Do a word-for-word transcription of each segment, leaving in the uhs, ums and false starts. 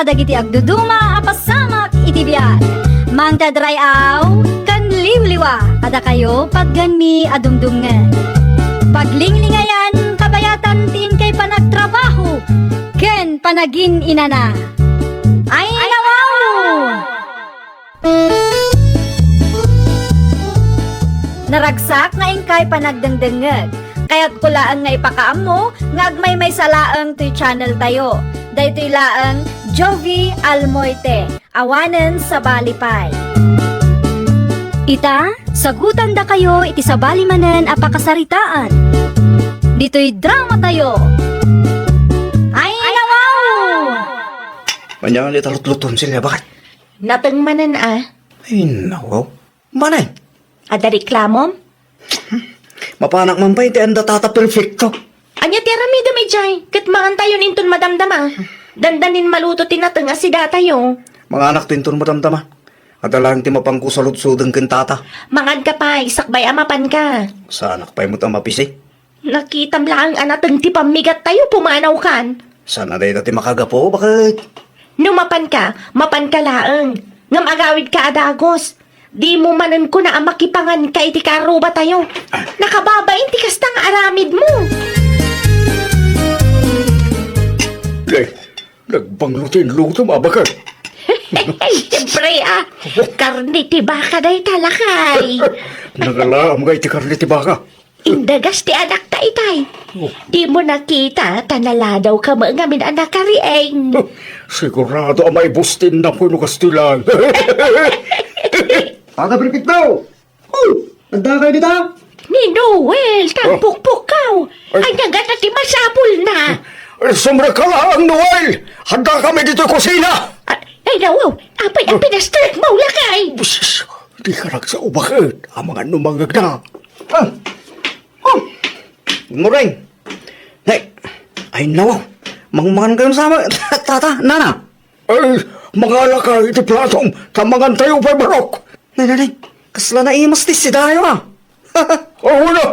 dagiti agduduma a pasamak iti biag. Mangted ray-aw ken liwliwa kadakayo patgenmi a dumdumngeg. Paglinglingayam kabayatan ti inkay panagtrabaho ken panagin-inana. Ay, nawaw! Naragsak nga inkay panagdengdengngeg. Kayatko laeng nga ipakaammo nga agmaymaysa laeng toy channel tayo. Daytoy laeng Jovi Almoite, awanen sabali pay. Ita, sagutandakayo iti sabali manen a pakasaritaan. Ditoy drama tayo. Ay, nawaw! Ania nga ita lutlutom, Celia, bakit? Nateng manen a. Ay, nawaw. Manay. Adda reklamom? Mapanak man pay ti anda Tata Perfecto. Ania ti aramidem idiay? Ket mangantayon inton madamdama. Dandanin maluto ti nateng a sidatayo. Manganak ti inton madamdama. Adda laeng ti mapangko saludsodeng ken Tata. Manganka pay, sakbay a mapanka. Saanak pay met a mapisi. Nakitam laeng a nateng ti pammigattayo, pumanawkan. Saan a dayta ti makagapu, baket? No mapanka, mapanka laeng. Ngem agawidka a dagus. Dimo manen kuna a makipanganka iti karrubatayo. Nakababain ti kasta nga aramidmo. Ay, nagbanglo ti inlutom, a, baket. Ay, siyempre, a. Karne ti baka dayta, lakay. Nangalaam nga iti karne ti baka. Indagas ti anakta itay. Oh. Dimo nakita, ta naladawka met ngamin a nakariing. Oh, sigurado a maibus ti innam wenno kastoy laeng. Tata Perfecto! Oh, addakayo dita? Ni Noel, oh, tampukpukkaw. Ay. Ania ngata ti masapulna? Eh, sumrekka laeng, Noel. Addakami ditoy kusina. Ah, ay, nawaw. Apay a pinastrek mo, lakay? Bus, dika nagsao, baket? Amangan no mangngegna. Ah. Oh. Good morning. Hey, ay, nawaw. Mangmangan kayo sama, tata, nana. Ay, mangalaka iti platom, ta mangantayo pay barok. Nay, nay, nay, kasla naimas ti sidayo, a. Oh, no.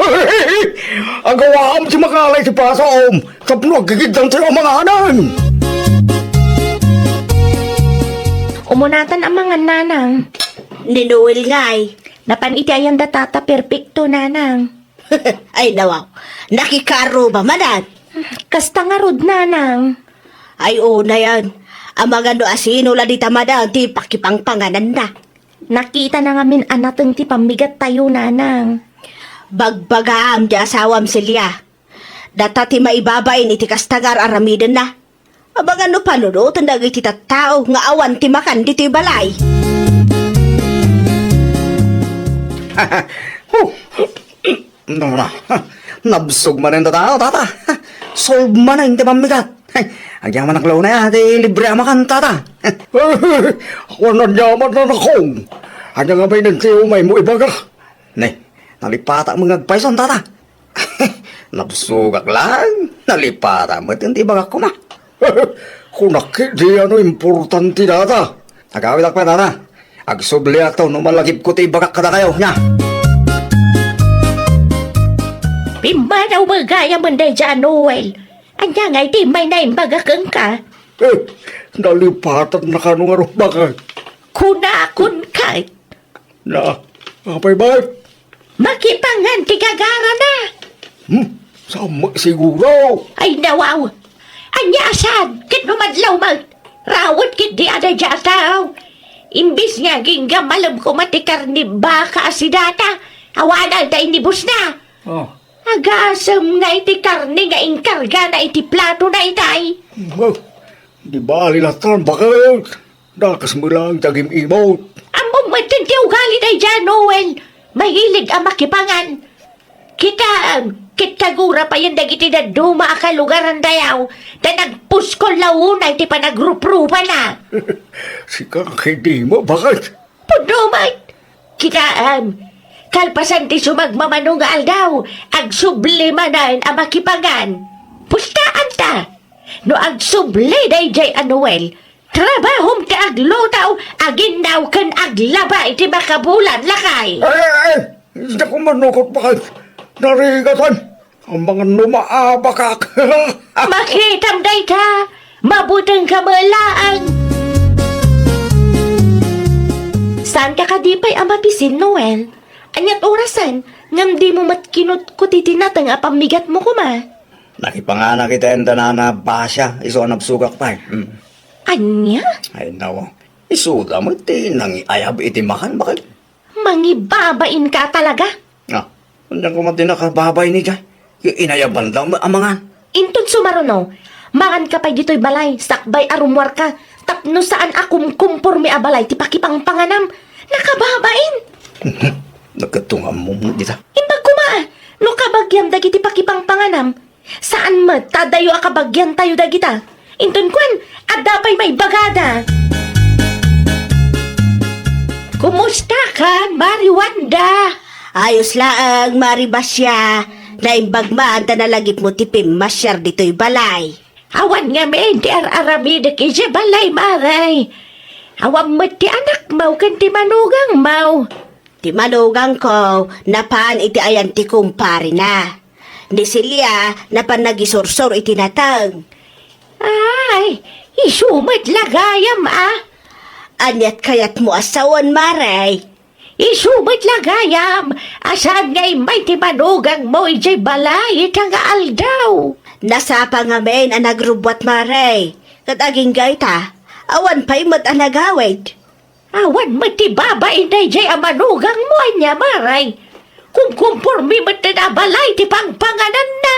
Agawaam ti makala iti platom, tapno aggigiddantayo a manganan. Umunatan a mangan, nanang. Ni Noel ngay. Napan iti ayan da Tata Perfecto, nanang. Ay, nawaw. Nakikarruba manen. Kasta ngarud, nanang. Ay, unayen. Amangan no asino la dita manen ti pakipangpangananna. Nakitana ngamin a nateng ti pammigattayo, nanang. Bagbagaam ti asawam, Celia. Data ti maibabain iti kasta nga ar-aramidenna. Amangan no panunoten dagiti tattao nga awan ti makan ditoy balay. Oh, nara, nabsog manen tattao, tata. Solve manen ti pammigat. Ay, agyamanak la unay, a, ti libre a makan, tata. Awan aniaman, nanakong. Ania ngamin ti umaymo ibaga? Ne, nalipatak met nga agpayson, tata. Nabsogak laeng, nalipatak met ti ibagak koma. Kunak ketdi a no importante dayta. Agawidak pay, tata. Agsubliakto no malagipko ti ibagak kadakayo, nia. Pimmanaw met gayam daydiay a Noel. Ania ngay ti immay naimbagak kenka? Eh, nalipatak na kano ngarud, baket? Kunakon ket. Na, apay, baket? Makipangan ti gagarana. Hmm, saan met siguro? Ay, nawaw. Ania a saan, ket no madlaw met, rawet ketdi a daydiay a tao. Imbes nga agingga malem koma ti karne baka a sidata, awanan ta inibusna. Oh. Agasem ngay ti karne nga inkargana iti platona itay. Oh, di bali latan, baket. Dakes met laeng ti agim-imot. Ammom met ti ugali daydiay a Noel. Mahilig a makipangan. Kitaem, ket kagura payen dagiti dadduma a kalugarantayo, ta nagpuskol la unay ti panagruprupanna. Sika ket dimo, baket? Pudno met. Kitaem, kalpasan ti sumagmamano nga aldaw, agsubli manen a makipangan. Pustaanta. No agsubli daydiay a Noel, trabahom ti agluto, aginnaw ken aglaba iti makabulan, lakay. Ay, ay, ay, diak manukot, baket. Narigatan. Amangan no maabakak. Makitam dayta, mabutengka met laeng. Saanka kadi pay a mabisin, Noel? Ania't orasen, ngem dimo met kinutkuti ti nateng a pammigatmo koma? Nakipanganak iti ayan da Nana Basia, isu a nabsogak pay. Hmm. Ania? Ay, nawa. Isuda met ti nangiayab iti makan, baket? Mangibabainka talaga? Ah, ania koma ti nakababain idiay? Inayabanda met a mangan. Inton sumaruno, manganka pay ditoy balay, sakbay a rummuarka, tapno saan a kumkumpormi a balay ti pakipangpanganam. Nakababain! Nagkadto nga ammom dita. Imbag koma, no kabagiam dagiti pakipangpanganam, saan met ta adayo a kabagiantayo dagita. Inton kuan, adda pay maibagada. Kumusta ka, Mari Wanda? Ayos laeng, Mari Basia. Naimbag man ta nalagipmo ti pimmasiar ditoy balay. Awan ngamin ti ar-aramidek idiay balay, Mari. Awan met ti anakmo ken ti manugangmo. Ti manugangko, napan iti ayan ti kumparena. Ni Celia, napan nagisursor iti nateng. Ay, isu met la gayam, a. Ania't kayatmo a sawen, Mari? Isu met la gayam, a saan nga immay ti manugangmo idiay balay ita nga aldaw. Nasapa ngamin a nagrubbuat, Mari. Ket agingga ita, awan pay met a nagawid. Awan met ti babain daydiay a manugangmo, ania, Mari? Kumkumpormi met a balay ti pangpangananna.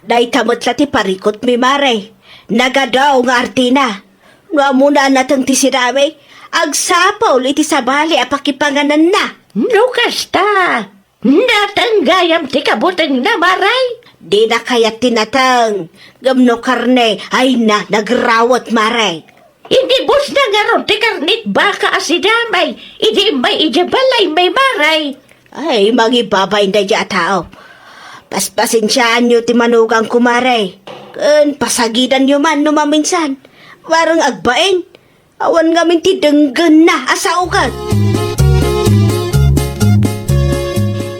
Dayta met la ti parikutmi, Mari. Nagadu nga artina. No ammona a nateng ti sidami, agsapul iti sabali a pakipangananna. No kasta, nateng gayam ti kabutengna, Mari? Dina kayat ti nateng. Ngem no karne, ay na, nagrawet, Mari. Inibusna ngarud ti karne ti baka a sidamay idi immay idiay balaymi, Mari. Ay, mangibabain daydiay a tao. Paspasensiaanyo ti manugangko, Mari. Ken pasagidanyo man no maminsan. Bareng agbain. Awan ngamin ti denggenna a sao ket.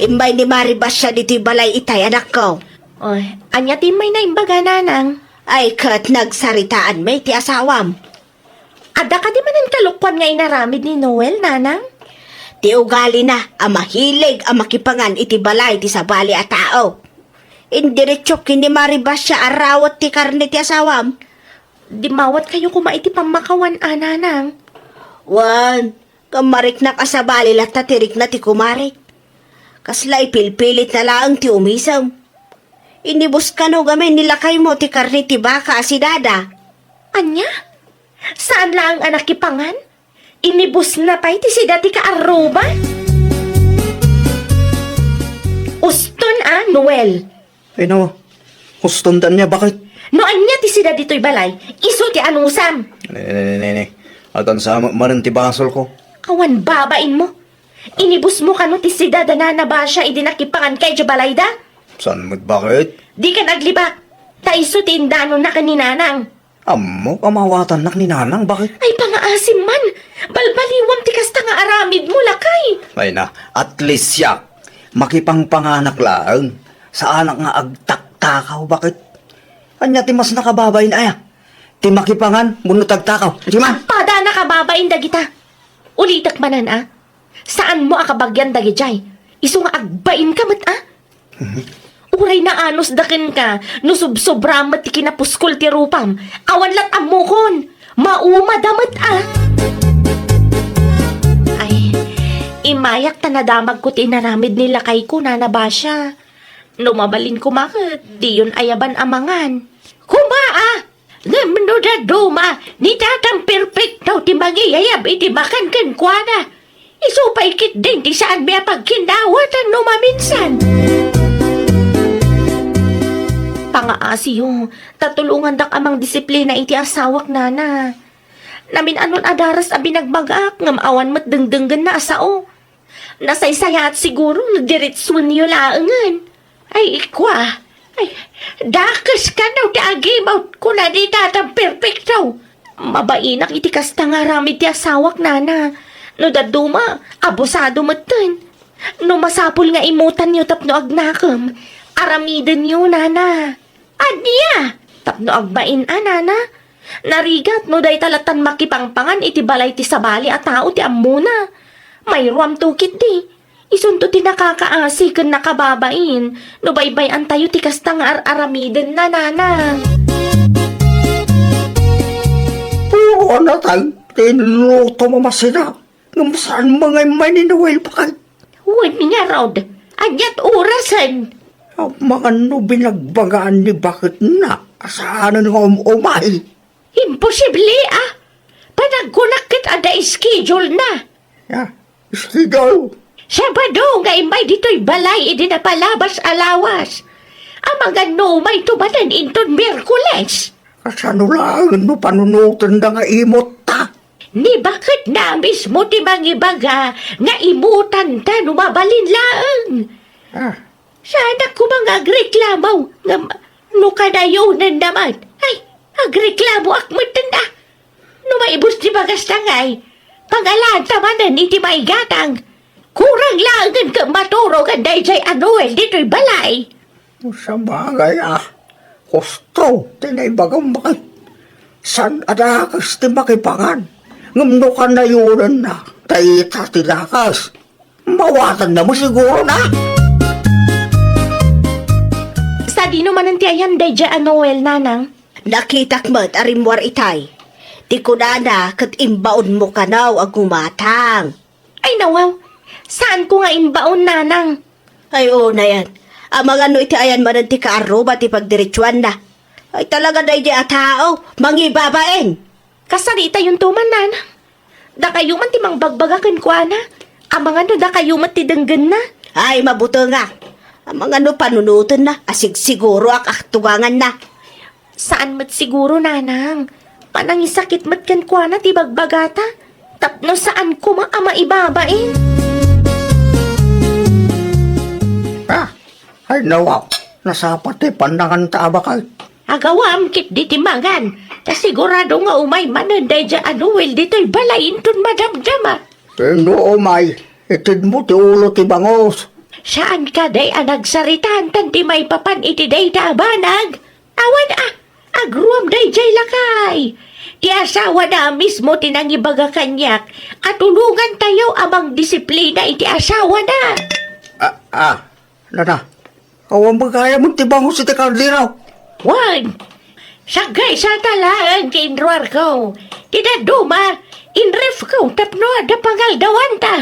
Immay ni Mari Basia ditoy balay itay, anakko. Oy, ania ti immay na imbaga, Nanang? Ay, ket nagsaritaanmi ti asawam. Adda kadi manen kalokuan nga inaramid ni Noel, Nanang? Ti ugalina a mahilig a makipangan iti balay ti sabali a tao. Indiretso ken ni Mari Basia a rawet ti karne ti asawam. Dimmawatkayo koma iti pammakawan a, Nanang. Wen, ngem mariknak a sabali latta ti rikna ti kumarik. Kasla ipilpilitna laeng ti umisem. Inibus kano gamin ni lakaymo ti karne ti baka a sidada. Ania? Saan laeng a nakipangan? Inibusna pay ti sida ti kaarruba? Uston a, Noel. Ay, no. Uston da ania, baket? No ania ti sida ditoy balay, isu ti anusam. Ne, ne, ne, ne, ne. Atan sa ma-, maren ti basolko. Awan babainmo. Inibusmo kano ti sida da Nana Basia idi nakipanganka idiay balayda? Saan met, baket? Dika naglibak. Ta isu ti indanonna ken ni Nanang. Ammok a maawatannak ni Nanang, baket? Ay, pangaasim man! Balbaliwam ti kasta nga aramidmo, lakay! Ay na, at least siak, makipangpanganak laeng. Saanak nga agtaktakaw, baket? Ania ti mas nakababain aya? Ti makipangan wenno ti agtakaw? Di man! Pada nakababain dagita. Ulitek manen, a. Saanmo a kabagian dagidiay. Isu nga agbainka met, a. Uray naanusda kenka, no sobsobra met ti kinapuskol ti rupam, awan lat ammokon, maumada met, a. Ay, imayak ta nadamagko ti inaramid ni lakayko, Nana Basia. No mabalin koma ket, diyon ayaban a mangan. Koma, a! Ngem no dadduma, ni Tatang Perpekto ti mangiyayab iti makan kenkuana. Isu pay ketdin ti saanmi a pagkinnawatan no maminsan. Pangaasiyo, ta tulongandak a mangdisiplina iti asawak, Nana. Namin-anon a daras a binagmagak, ngem awan met dengdenggenna a sao. Nasaysayaat siguro no diretsuenyo laengen. Ay, ikua. Ay, dakes kano ti agimawt, kuna ni Tatang Perpekto. Mabainak iti kasta nga aramid ti asawak, Nana. No dadduma, abusado metten. No masapul nga imutanyo tapno agnakem, aramidenyo, Nana. Ania? Tapno agbain a, Nana. Narigat no dayta lattan makipangpangan iti balay ti sabali a tao ti ammona. Mayruamto ketdi. Isunto ti nakakaasi ken nakababain no baybay-antayo ti kasta nga ar-aramidenna, nanang. Puro a natay ti inlutom a masina. Ngem saan nga immay ni Noel, bakit? Wen ngarud, aniat orasen? Amangan no binagbagaan ni baketna a saanen nga um-umay. Imposible, a. Panagkunak ket adda schedule na. Ya, schedule? Sabado nga immay ditoy balay idi napalabas a lawas. Amangan no umayto manen inton Miyerkules. Kasano laeng no panunotenda nga imutta? Ni baketna mismo ti mangibaga nga imutanta no mabalin laeng. Ah. Saanak koma nga agreklamo ngem no kanayonen naman. Ay, agreklamoak metten a. No maibus ti bagasta ngay, pangalaanta manen iti maigatang. Kurang laengen ket maturogan daydiay a Noel ditoy balay. Sabagay a, husto ti naibagam, bakit? Saan a dakes ti makipangan? Ngem no kanayonenna, ta ita ti dakes. Mawatanna mo siguro na. Sadino manen ti ayan daydiay a Noel, nanang? Nakitak met a rimmuar itay. Ti kunana ket imbaonmo kano a gumatang. Ay, nawaw. Saanko nga imbaon, nanang. Ay, oo, nayan. Amangan no iti ayan manen ti kaarruba ti pagdiretsuanna. Ay, talaga daydiay a tao, mangibabain. Kasaritayon to man, nanang. Dakayo man ti mangbagbaga kenkuana. Amangan no dakayo met ti denggenna. Ay, mabutengak. Amangan no panunotenna, a sigsiguro a katuganganna. Saan met siguro, nanang. Panangisakit met kenkuana ti bagbagata. Tapno saan koma a maibabain. Ah, ay nawaw. Nasapa ti pannanganta a bakal. Agawam ketdi ti mangan. Ta sigurado nga umay manen daydiay a Noel ditoy balay inton madamdama. No umay, itedmo ti ulo ti bangus. Saan kadi a nagsaritaan tan ti maipapan iti dayta a banag? Awan a, agruam daydiay lakay. Ti asawana mismo ti nangibaga kaniak a tulongantayo a mangdisiplina iti asawana. Ah, ah, nana, awan ba gayam ti bangus iti kaldero? Wen, saggaysata laeng ti inruarko. Ti dadduma, inrefko tapno adda pangaldawanta.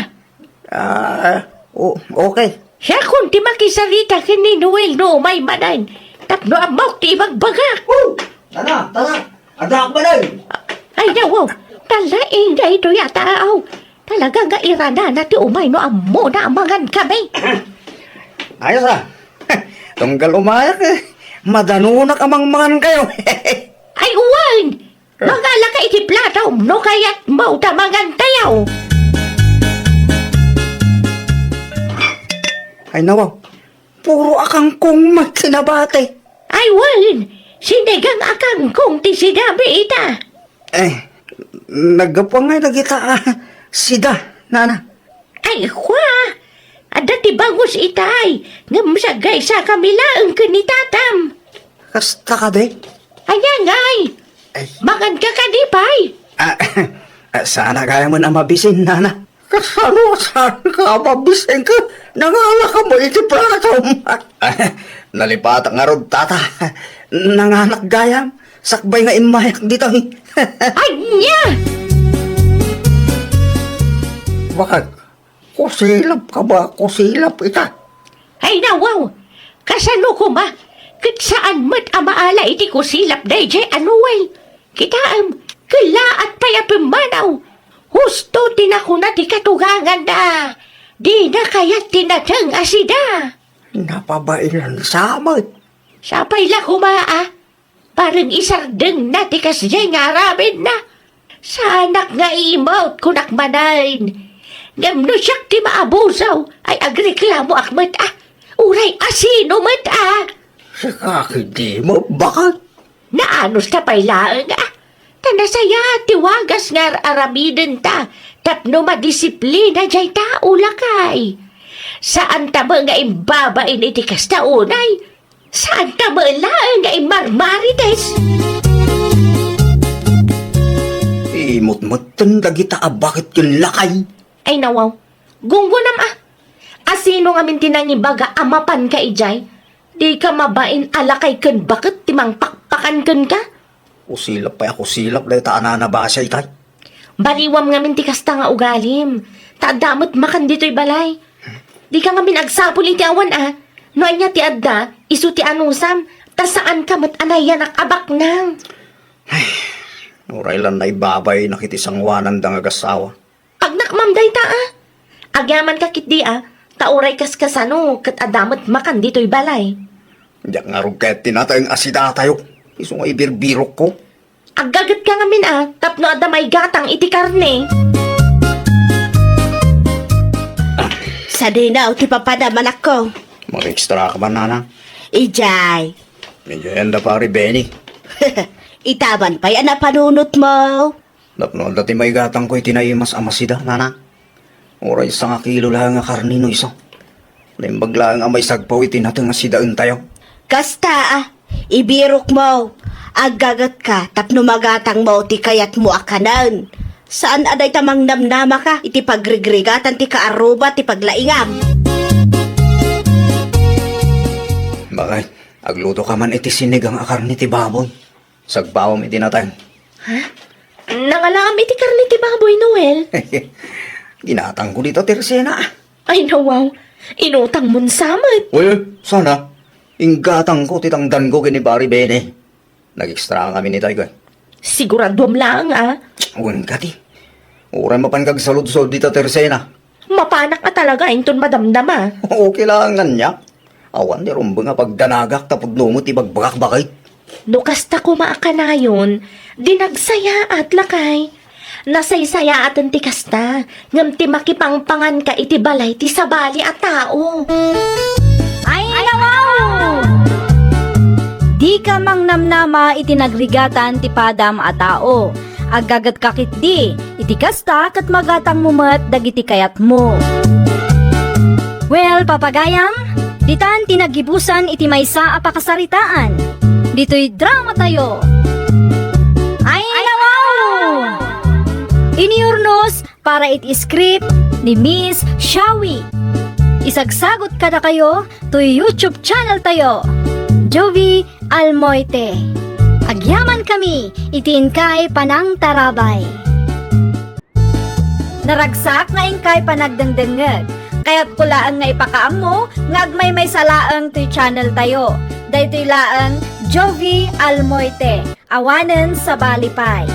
Ah, o-, okay. Siakon ti makisarita ken ni Noel no umay manen. Tapno ammok ti ibagbagak. Oh, tara, tara. Addaak manen. Ay, nawaw. Talaing daytoy a tao. Talaga nga iranana ti umay no ammona a mangan kami. Ayos a. Tunggal umayak, eh. Madanonak a mangmangan kayo. Ay, wen! Mangala ka iti platom no kayatmo ta mangantayo. Ay nawaw, puro a kangkong met ti nabati. Ay wen, sinigang a kangkong ti sidami ita. Eh, naggapu ngay dagita a sida, nana. Ay, kwa! Adda ti bangus itay, ngem saggaysakami laeng ken ni tatam. Kasta kadi? Ania ngay? Ay. Mangan ka kadi pay? Ah, ah, saan gayam a mabisin, nana. Kasano saan ka a mabisin ket nangalaka mo iti platom? Ah, nalipatak ngarud, tata. Nanganak gayam, sakbay nga immayak ditoy. Ania? Bakit? Kusilap ka ba? Kusilap ita? Ay, nawaw! Kasano koma? Ket saan met a maala iti kusilap daydiay a Noel. Kitaem, kellaat pay a pimmanaw. Husto ti nakuna ti katuganganna. Dina kayat ti nateng a sida. Napabailan sa met. Sapay la koma a. Bareng isardengna ti kasdiay nga aramidna. Saanak nga imut, kunak manen. Ngem no siak ti maabuso, ay agreklamoak met a. Uray asino met a. Sika ketdi, mabakal. Naanus ta pay laeng a. Ta nasayaat ti wagas nga ar-aramidenta tapno madisiplina jay tao, lakay. Saanta met nga imbabain iti kasta unay. Saanta met laeng nga immarmarites. Imutmetten dagita a baket ken lakay. Ay, nawaw. Gunggonam a. Asino ngamin ti nangibaga a mapanka idiay? Dika mabain a lakay ken baket ti mangpakpakan kenka? Kusilap pay a kusilap dayta a nanabasa itay. Baliwam ngamin ti kasta nga ugalim. Ta adda met makan ditoy balay. Dika ngamin agsapul iti awan a. No ania ti adda, isu ti anusam. Ta saanka met a nayanak a baknang. Ay, uray lan naibabaynak iti sangoananda nga agassawa. Agnakmam dayta a. Agyamanka ketdi a, ta uray kaskasano ket adda met makan ditoy balay. Diak ngarud ket ti nateng a sidatayo. Isu nga ibirbirokko. Aggagetka ngamin a, tapno adda maigatang iti karne. Sadino ti papadam, anakko? Mag-extra ka man, nanang? Idiay. Idiay anda pari Benny. Itaman pay a napanunotmo. Tapno adda ti maigatangko iti naimas a masida, nanang. Uray sangakilo laeng a karne no isu. Naimbag laeng a maisagpaw iti nateng a sidaentayo. Kasta a, ibirokmo. Aggagetka tapno magatangmo ti kayatmo a kanen. Saan a dayta mangnamnamaka iti pagrigrigatan ti kaarruba ti paglaingam. Bakay, agluto ka man iti sinigang a karne ti baboy. Sagpawam iti nateng. Ha? Nangalaam iti karne ti baboy, Noel? Ginatangko dita ti resena. Ay, nawaw. Inutangmon sa met. Uy, uy, sana. Inggatangko ti tangdanko ken ni Pari Bene. Nag-extra ngamin itay, koy. Siguraduam laeng a. Wen kadi. Uray mapan kagsaludsod dita ti resena. Mapanak a talaga inton madamdama. Okay lang ania. Awan ti rumbeng a pagdanagak ta pudno met ti bagbagak, bakay. No kasta koma a kanayon, di nagsayaat, lakay. Nasaysayaaten ti kasta, ngem ti makipangpanganka iti balay ti sabali a tao. Ay, nawaw! Dika mangnamnama iti nagrigatan ti padam a tao. Aggagetka ketdi, iti kasta ket magatangmo met dagiti kayatmo. Well, papagayam, ditan ti naggibusan iti maysa a pakasaritaan. Ditoy dramatayo. Ay, nawaw! Iniurnos para iti script ni Miss Shawi. Isagsagot kadakayo toy YouTube channel tayo, Jovi Almoite. Agyamankami iti inkay panangtarabay. Naragsak nga inkay panagdengdengngeg. Kayatko laeng nga ipakaammo nga agmaymaysa laeng toy channel tayo. Daytoy laeng Jovi Almoite. Awanen sabali pay.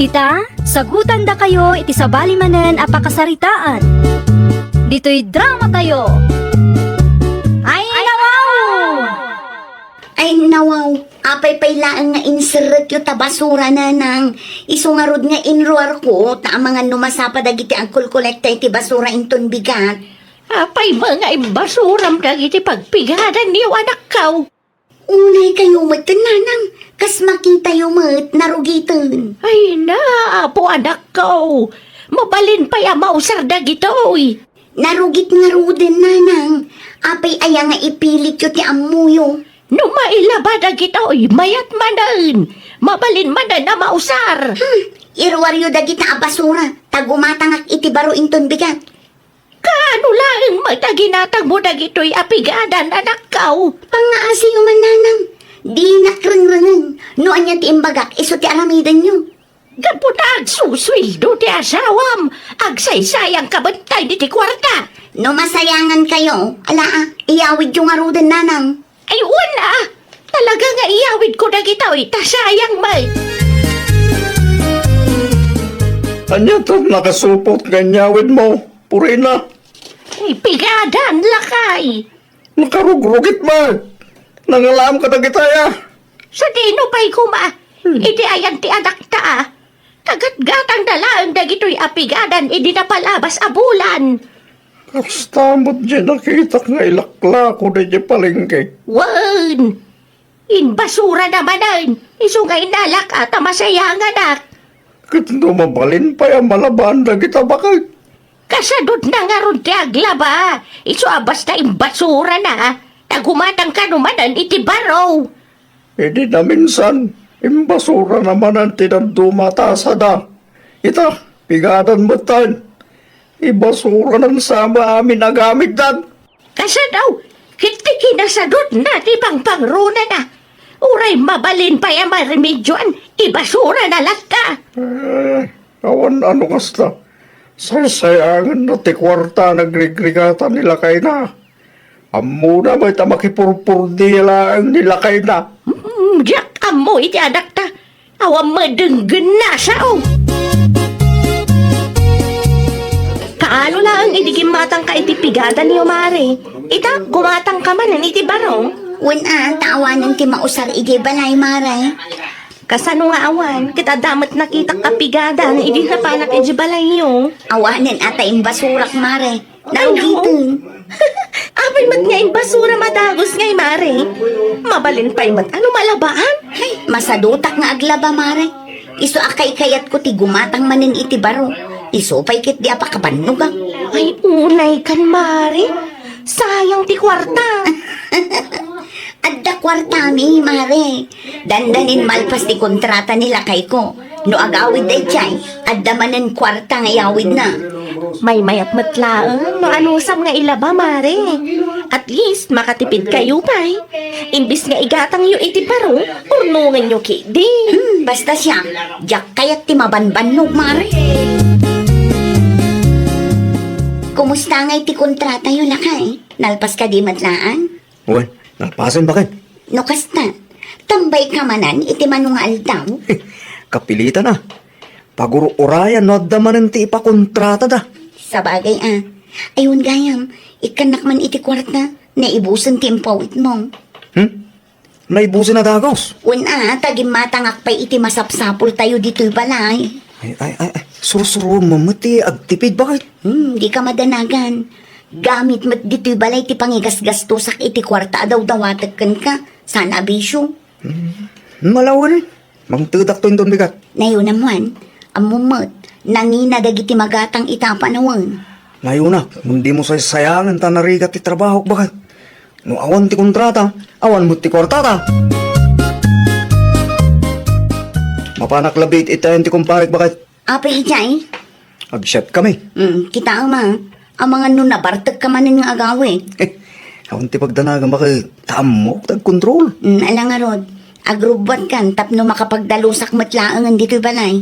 Ita, sagutandakayo iti sabali manen a pakasaritaan. Ditoy dramatayo. Ay, nawaw! Ay, nawaw, apay pay laeng nga inserrekyo ta basura, nanang. Isu ngarud nga inruarko, ta amangan no masapa dagiti agkolkolekta iti basura inton bigat. Apay met nga imbasuram dagiti pagpigadanyo, anakko? Unay kayo met, nanang, kas makitayo met, narugiten. Ay na, apo anakko, mabalin pay a mausar dagitoy. Narugit ngaruden, nanang, apay aya nga ipilityo ti ammoyo? No mailaba dagitoy, mayat manen, mabalin manen a mausar. Hmm, iruaryo dagita a basura, ta gumatangak iti baro inton bigat. Kaano laeng met a ginatangmo dagitoy a pigadan, anakko? Pangngaasiyo man, nanang. Dinak rengrengen no ania ti imbagak isu ti aramidenyo. Gapu ta agsusueldo ti asawam, agsaysayangka met daydi ti kuarta. No masayangankayo, ala a, iyawidyo ngaruden, nanang. Ay, wen a! Talaga nga iyawidko dagitoy, ta sayang met. Ania ta nakasupot nga inyawidmo, Purina? Ay, pigadan, lakay. Nakarugrugit met. Nangalaam kadagitay a. Sadino pay koma? Hmm. Iti ayan ti anakta a. Kagatgatangda laeng dagitoy a pigadan idi napalabas a bulan. Kasta met diay nakitak nga ilaklako daydiay palengke. Wen! Inbasurana manen, isu nga inalak a ta masayanganak. Ket no mabalin pay a malabaan dagita bakay? Kasadutna ngarud ti aglaba, isu a basta imbasurana, ta gumatang kano manen iti baro. Idi naminsan, imbasurana manen ti dadduma a tasada. Ita, pigadan metten. Ibasuranan sa amin a gamitdan. Kasano? Ket ti kinasadutna ti pangpangronana. Uray mabalin pay a maremedioan, ibasurana latta. Eh, awan ano kasta. Saysayangenna ti kuarta a nagrigrigatan ni lakayna. Ammona met a makipurpurdia laeng ni lakayna. Hmm, diak ammo iti anakta. Awan madenggenna, sao? Kaano laeng idi gimmatangka iti pigadanyo, Mare? Ita, gumatangka manen iti baro? Wen a, ta awanen ti mausar idiay balay, Mare. Kasano nga awan? Ket adda met nakitak a pigadan idi napanak idiay balayyo. Awanen a ta imbasurak, Mare. Ay, naku. Narugitan. Apay met nga imbasura madagus ngay, Mare? Mabalin pay met a no malabaan? Ay, masadutak nga aglaba, Mare. Isu a kaykayatko ti gumatang manen iti baro. Isu pay ketdi a pakabannogak. Ay, unay kan, Mare. Sayang ti kuarta. Adda kuartami, Mare. Dandanin malpas ti kontrata ni lakayko. No agawid daydiay, adda manen kuarta nga iyawidna. Maymayat met laeng no anusam nga ilaba, Mare. At least, makatipid kayo pay. Imbis nga igatangyo iti baro, urnongenyo ketdi. Hmm, basta siak, diak kayat ti mabanbannog, Mare. Kumusta ngay ti kontratayo, lakay? Nalpas kadi met laeng? Wen, nalpasen, baket. No kasta, tambayka manen iti mano nga aldaw? Kapilitan a. Pagur-urayan no adda manen ti ipakontratada. Sabagay a. Ay, wen gayam, ikkannak man iti kuarta, naibusen ti impawitmo. Hmm? Naibusen a dagus? Wen a, ta gimmatangak pay iti masapsapultayo ditoy balay. Ay, ay, ay, ay. Sursuruem met ti agtipid, baket. Hmm, dika madanagan. Gamit met ditoy balay ti pangigasgastosak iti kuarta a dawdawatek kenka. Saan a bisio. Hmm. Malawen, eh. Mangtedakto inton bigat. Nayonam wen, ammom met, nangina dagiti magatang ita a panawen. Nayonak, ngem dimo saysayangen ta narigat ti trabahok, baket. No awan ti kontrata, awan met ti kuartata. Mapanak labi iti ayan ti kumparek, baket. Apay idiay? Agsiatkami. Mm, kitaem a. Amangan no nabartekka manen nga agawid. Awan ti pagdanagam, baket, ta ammok ti agkontrol. Mm, ala ngarud, agrubbuatkan tapno makapagdalusak met laengen ditoy balay.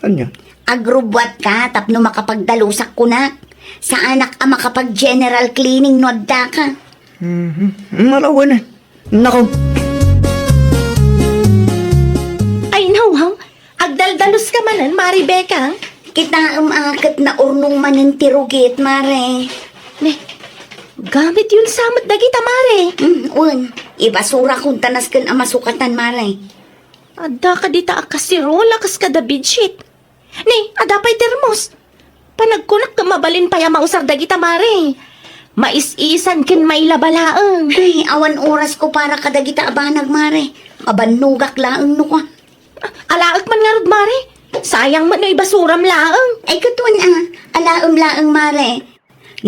Ania? Agrubbuatka tapno makapagdalusak kunak. Saanak a makapag-general cleaning no addaka. Mhm. Malawen, eh. Nako. Ay, nawaw. Agdaldaluska manen, Mare Bekang? Kitaem a ket naurnong manen ti rugit, Mare. Ne, gamityon sa met dagita, Mare. Mm, wen, ibasurakon ta nasken a masukatan, Mare. Adda kadita a kaserola kas kada bedsheet. Ne, adda pay termos. Panagkunak nga mabalin pay a mausar dagita, Mare. Mais-isan ken mailaba laeng. Ay, awan orasko para kadagita a banag, Mare. Mabannogak laeng no kua. Alaek man ngarud, Mare. Sayang met no ibasuram laeng. Ay, ket wen a, alaem laeng, Mare.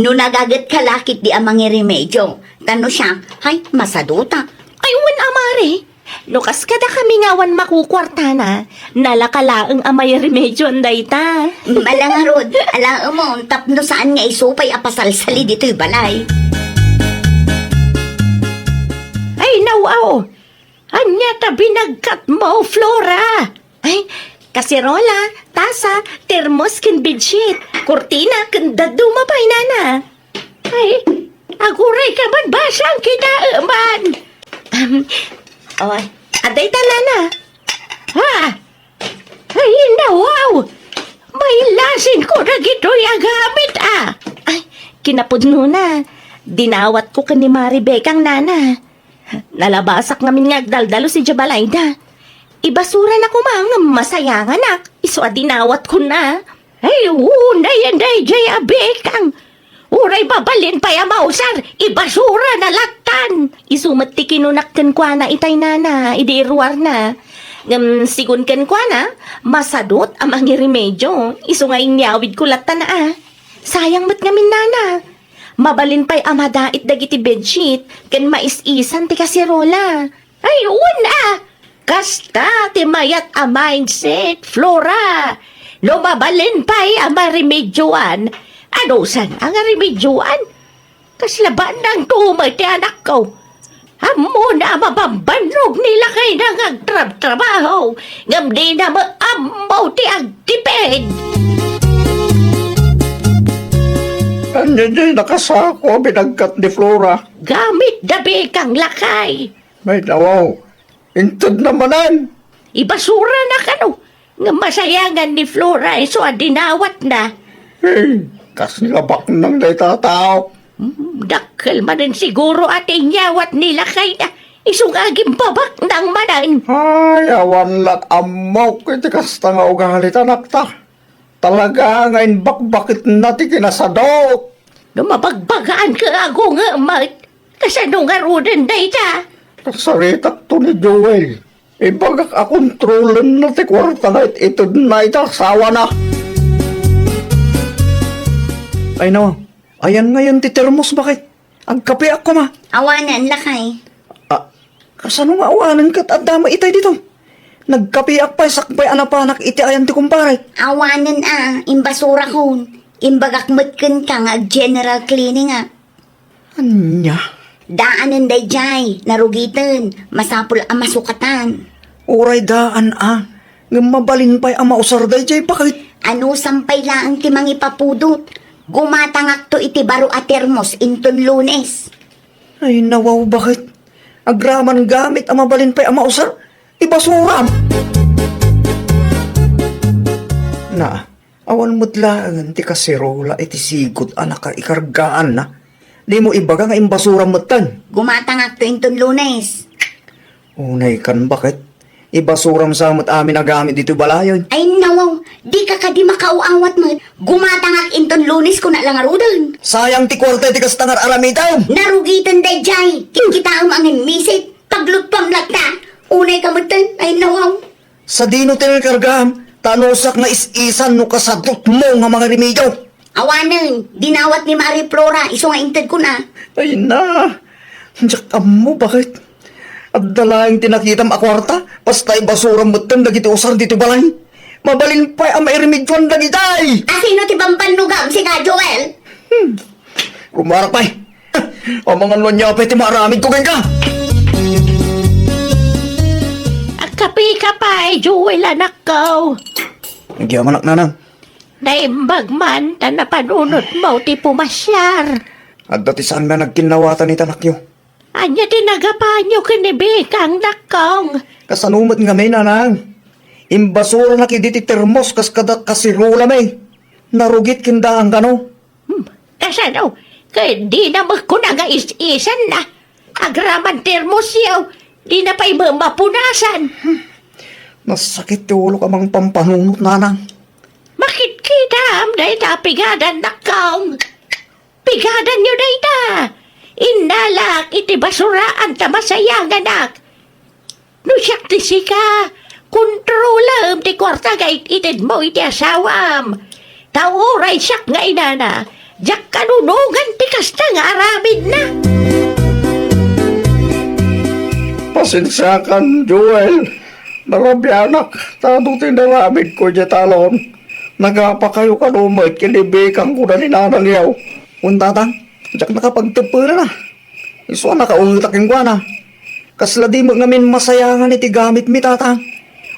No nagagetka la ketdi a mangiremedio, ta no siak, hay, masaduta. Ay, wen a, Mare. No kas kadakami nga awan makukuartana, nalaka laeng a mairemedioan dayta. Ala ngarud, alaemon, tapno saan nga isu pay a pasalsali ditoy balay. Ay, nawaw. Ania ta binagkatmo, Flora? Ay, kaserola, tasa, termos ken bedsheet, kurtina ken dadduma pay, nana. Ay, aguray ka man basang kinaeman. Um, oh, adda ita, nana. Ha? Ay, nawaw! Mailasin ko dagitoy a gamit, a. Ay, kinapudnona. Dinawatko ken ni Mare Bekang, nana. Nalabasak ngamin nga agdaldalus idiay balayda. Ibasura na koma ngem masayanganak, isu a dinawatko na. Ay, unay a daydiay a Bekang. Uray mabalin pay a mausar, ibasura na lattan. Isu met ti kinunak kenkuana itay, nana, idi iruarna. Ngem sigun kenkuana, masadut a mangiremedio, isu nga inyawidko lattan a. Sayang met ngamin, nana. Mabalin pay a madait dagiti bedsheet ken mais-isan ti kaserola. Ay, wen a! Kasta ti mayat a mindset, Flora. No mabalin pay a maremedioan, Anusan a nga remedioan? Kasla bannang tumet ti anakko. Ammona a mabambannog ni lakayna nga agtrabtrabaho, ngem dina met ammo ti agtipid. Ania diay nakasako a binagkat ni Flora? Gamit da bikang lakay. Ay, nawaw. Intedna manen. Ibasurana kano. Nga masayangan ni Flora isu a dinawatna. Hey, kasla baknang dayta a tao. Hmm, dakkel manen siguro a ti inyawat ni lakayna. Isu nga agimbabaknang manen. Ay, awan la ammok iti kasta nga ugali ti anakta. Talaga nga imbakbaketna ti kinasadut. No mabagbagaan ka agungemet, kasano ngaruden dayta? Kasaritakto ni Joel. Ibagak a kontrolenna ti kuarta nga it-itedna iti asawana. Ay no, ayan ngayon ti termos, baket? Agkapeak koma. Awanen, lakay. Ah, kasano nga awanen ket adda met itay dito? Nagkapeak pay sakbay a napanak iti ayan ti kumparek. Awanen a, imbasurakon. Imbagak met kenka nga ag-general cleaning a. Ania? Daanen daydiay, narugiten, masapul a masukatan. Uray daan a, ngem mabalin pay a mausar daydiay, baket? Anusam pay laeng ti mangipapudot. Gumatangakto iti baro a termos inton Lunes. Ay, nawaw, baket? Agraman gamit a mabalin pay a mausar, ibasuram. Na, awan met laengen ti kaserola iti sigud a nakaikargaanna. Dimo ibaga nga imbasuram metten. Gumatangakto inton Lunes. Unay kan, baket? Ibasuram sa met amin a gamit ditoy balayen. Ay, nawaw, dika kadi makaaw-awat met. Gumatangak inton Lunes, kuna la ngaruden. Sayang ti kuarta iti kasta nga ar-aramidem. Narugiten daydiay. Kitkitaem a ngimmisit. Pagluttuam latta. Unay ka metten. Ay, nawaw. Sadino ti nakargaam? Ta anusak nga is-isan no kasadutmo nga mangaremedio? Awanen, dinawat ni Mari Flora, isu nga intedkon a. Ay na, diak ammo, baket? Adda laeng ti nakitam a kuarta, basta ibasuram metten dagiti usar ditoy balay. Mabalin pay a mairemedioan dagitay. A sino ti bambannogam, sika, Joel? Hmm. Rumarak pay. Amangan no ania pay ti maaramidko kenka. Agkapeka pay, Joel, anakko. Agyamanak, nanang. Naimbag man ta napanunotmo ti pumasiar. Adda ti saan nga nagkinnawatan iti anakyo. Ania ti nagapanyo ken ni Bikang, nakkong? Kasano met ngamin, nanang? Imbasuranak idi ti termos kas kada kaserolami. Narugit ken daan kano. Hmm, kasano? Ket dina met kuna nga is-isanna. Agraman termosyo, dina pay met mapunasan. Hmm. Nasakit ti ulok a mangpampanunot, nanang. Makitkitaam dayta a pigadan, nakkong. Pigadanyo dayta. Innalak iti basuraan ta masayanganak. No siak ti sika, kontrolem ti kuarta nga it-itedmo iti asawam. Ta uray siak nga inana, diak kanunongan ti kasta nga aramidna. Pasensiakan, Joel. Narabianak, ta adu ti inaramidko idiay talon. Nagapakayo kano met ken ni Bikang, kuna ni nanangyo. Wen, tatang, diak nakapagteppelan a. Isu a nakaungetak kenkuana. Kasla di met ngamin masayangan iti gamitmi, tatang.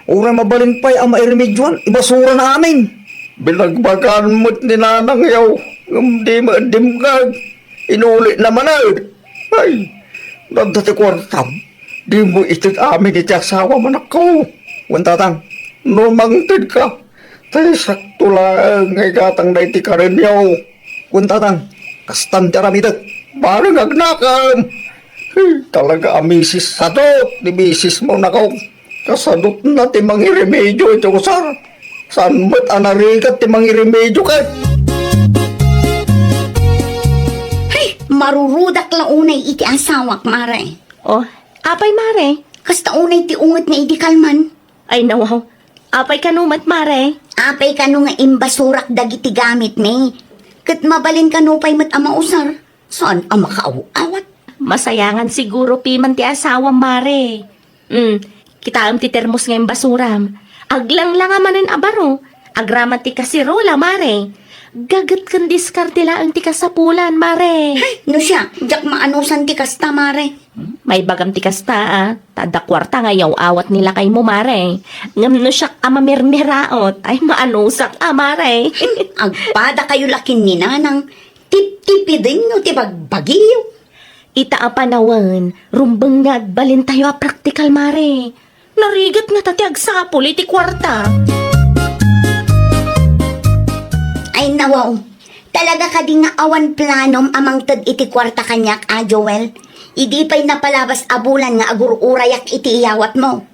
Uray mabalin pay a mairemedioan, ibasuran amin. Binagbagaan met ni nanangyo, ngem di met dimngeg. Inulina manen. Ay, no adda ti kuartam, dimo ited amin iti asawam, anakko. Wen, tatang, no mangtedka, tay sakto laeng nga igatangna iti karenyo. Wen, tatang, kastan ti aramidek. Bareng agnakem. Hey, talaga a misis sadot ni misismo, nako. Kasadutna ti mangiremedio iti usar. Saan met a narigat ti mangiremedio ket? Hay, marurudak la unay iti asawak, mare. Oh, apay, mare? Kasta unay ti ungetna idi kalman. Ay, nawaw. Apay kano met, mare? Apay kano nga imbasurak dagiti gamitmi? Ket mabalin kano pay met a mausar? Saan a makaaw-awat? Masayangan siguro piman ti asawam, mare. Mm, kitaem ti termos nga imbasuram. Aglanglang a manen a baro. Agraman ti kaserola, mare. Gaget ken diskarte laeng ti kasapulan, mare. Ay, no siak, diak maanusan ti kasta, mare. Maibagam ti kasta, a. Ta adda kuarta nga iyaw-awat ni lakaymo, mare. Ngem no siak a mamirmiraot, ay maanusak a, mare. Agpadakayo la ken ni nanang, tiptipidenyo ti bagbagiyo. Ita a panawen, rumbeng nga agbalintayo a praktikal, mare. Narigat ngata ti agsapul iti kuarta. Ay, nawaw. Talaga kadi nga awan planom a mangted iti kuarta kaniak, a, Joel? Idi pay napalabas a bulan nga agur-urayak iti iyawatmo.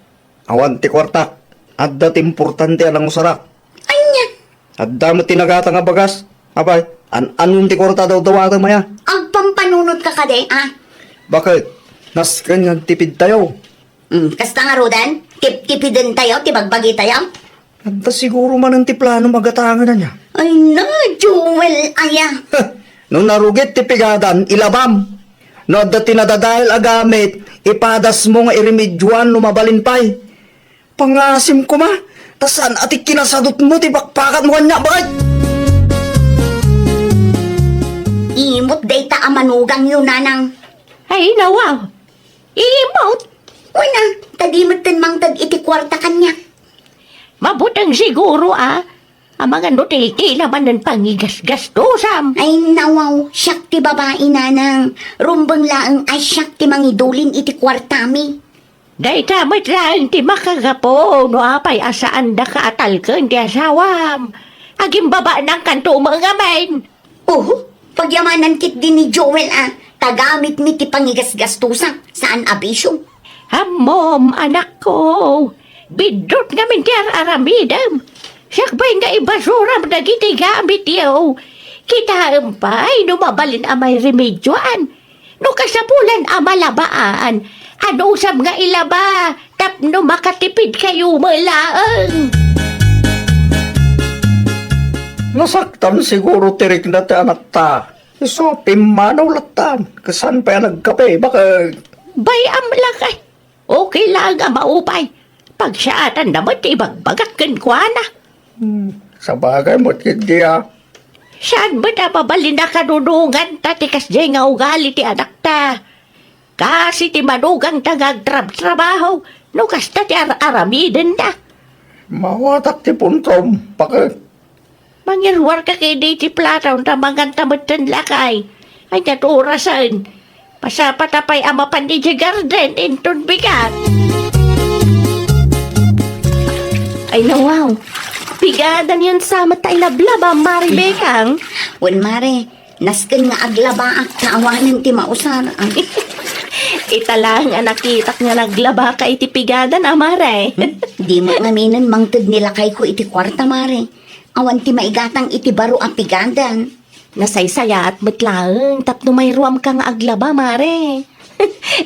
Awan ti kuarta. Adda ti importante a nangusarak. Ania? Adda met ti nagata nga bagas. Apay, an-anon ti kuarta a dawdawatem aya? Agpampanunotka kadi, a? Baket? Nasken nga agtipidtayo. Mm, kasta ngaruden, tiptipidentayo ti bagbagitayo? Adda siguro manen ti planom a gatangen aya. Ay na, Joel, aya. No narugit ti pigadan, ilabam. No adda ti nadadael a gamit, ipadasmo nga iremedioan no mabalin pay. Pangasim koma, ta saan a ti kinasadutmo ti pakpakatmo kaniak, baket? Imot dayta a manugangyo, nanang. Ay, nawaw. Imot. Wen a, ta di metten mangted iti kuarta kaniak. Mabuteng siguro, a. Amangan no tiltila manen pangigasgastusam. Ay, nawaw, siak ti babai, nanang. Rumbeng laeng a siak ti mangidulin iti kuartami. Dayta met laeng ti makagapu no apay a saandaka a talken ti asawam. Agimbabaanankanto met ngamin. Oh, pagyamanan ketdi ni Joel a, ta gamitmi ti pangigasgastusak, saan a bisio. Ammom, anakko, biddut ngamin ti ar-aramidem. Siak pay nga ibasuram dagiti gamityo. Kitaem pay no mabalin a mairemedioan. No kasapulan a malabaan, anusam nga ilaba tapno makatipidkayo met laeng. Nasaktan siguro ti rikna ti anakta. Isu, pimmanaw lattan. Kasan pay a nagkape, baket? Bay-am lakay. Okay laeng a maupay. Pagsaatan na met ti ibagbagak kenkuana. Hmm, sabagay met ketdi a. Saan met a mabalin a kanunonganta ti kasdiay nga ugali ti anakta? Kasi ti manugangta nga agtrabtrabaho no kasta ti ar-aramidenda. Mawatak ti puntom, baket. Mangiruarka ketdi iti plato ta manganta metten lakay. Ay, ket orasen. Masapata pay a mapan idiay garden inton bigat. Ay, nawaw. Pigadanyon sa met ta ilablaba, Mari Bekang. Wen, Mare. Nasken nga aglabaak ta awanen ti mausar. Ita laeng a nakitak nga naglabaka iti pigadan, a, Mare. Hmm? Di met ngaminen mangted ni lakayko iti kuarta, Mare. Awan ti maigatang iti baro a pigadan. Nasaysayaat met laeng tapno mayruamka nga aglaba, Mare.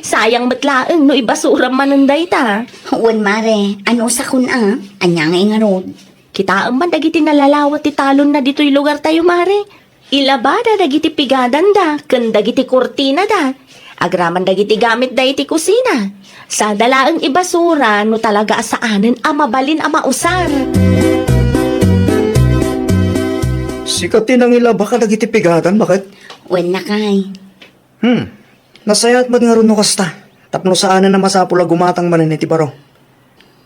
Sayang met laeng no ibasuram manen dayta. Wen, Mare, anusakon a, ania ngay ngarud? Kitaem man dagiti nalalawa ti talonna ditoy lugartayo, Mare. Ilabada dagiti pigadanda ken dagiti kurtinada. Agraman dagiti gamitda iti kusina. Sada laeng ibasura no talaga a saanen a mabalin a mausar. Sika ti nangilaba kadagiti pigadan, baket? Wen, lakay. Hmm. Nasayaat met ngarud no kasta, tapno saanen a masapul a gumatang manen iti baro.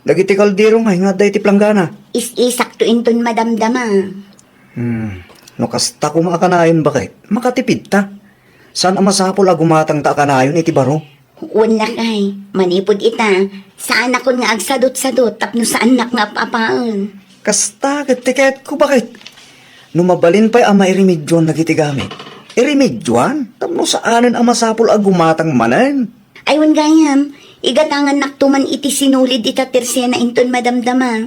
Dagiti kaldero ngay nga adda iti planggana. Is-isakto inton madamdama. Hmm. No kasta koma a kanayon, baket, makatipidta. Saan a masapul a gumatangta a kanayon iti baro? Wen, lakay, manipud ita, saanakon nga agsadutsadut tapno saannak nga ap-apaen. Kasta ket ti kayatko, baket. No mabalin pay a mairemedioan dagiti gamit, iremedioan tapno saanen a masapul a gumatang manen. Ay, wen gayam, igatangannakto man iti sinulid ita tersena inton madamdama.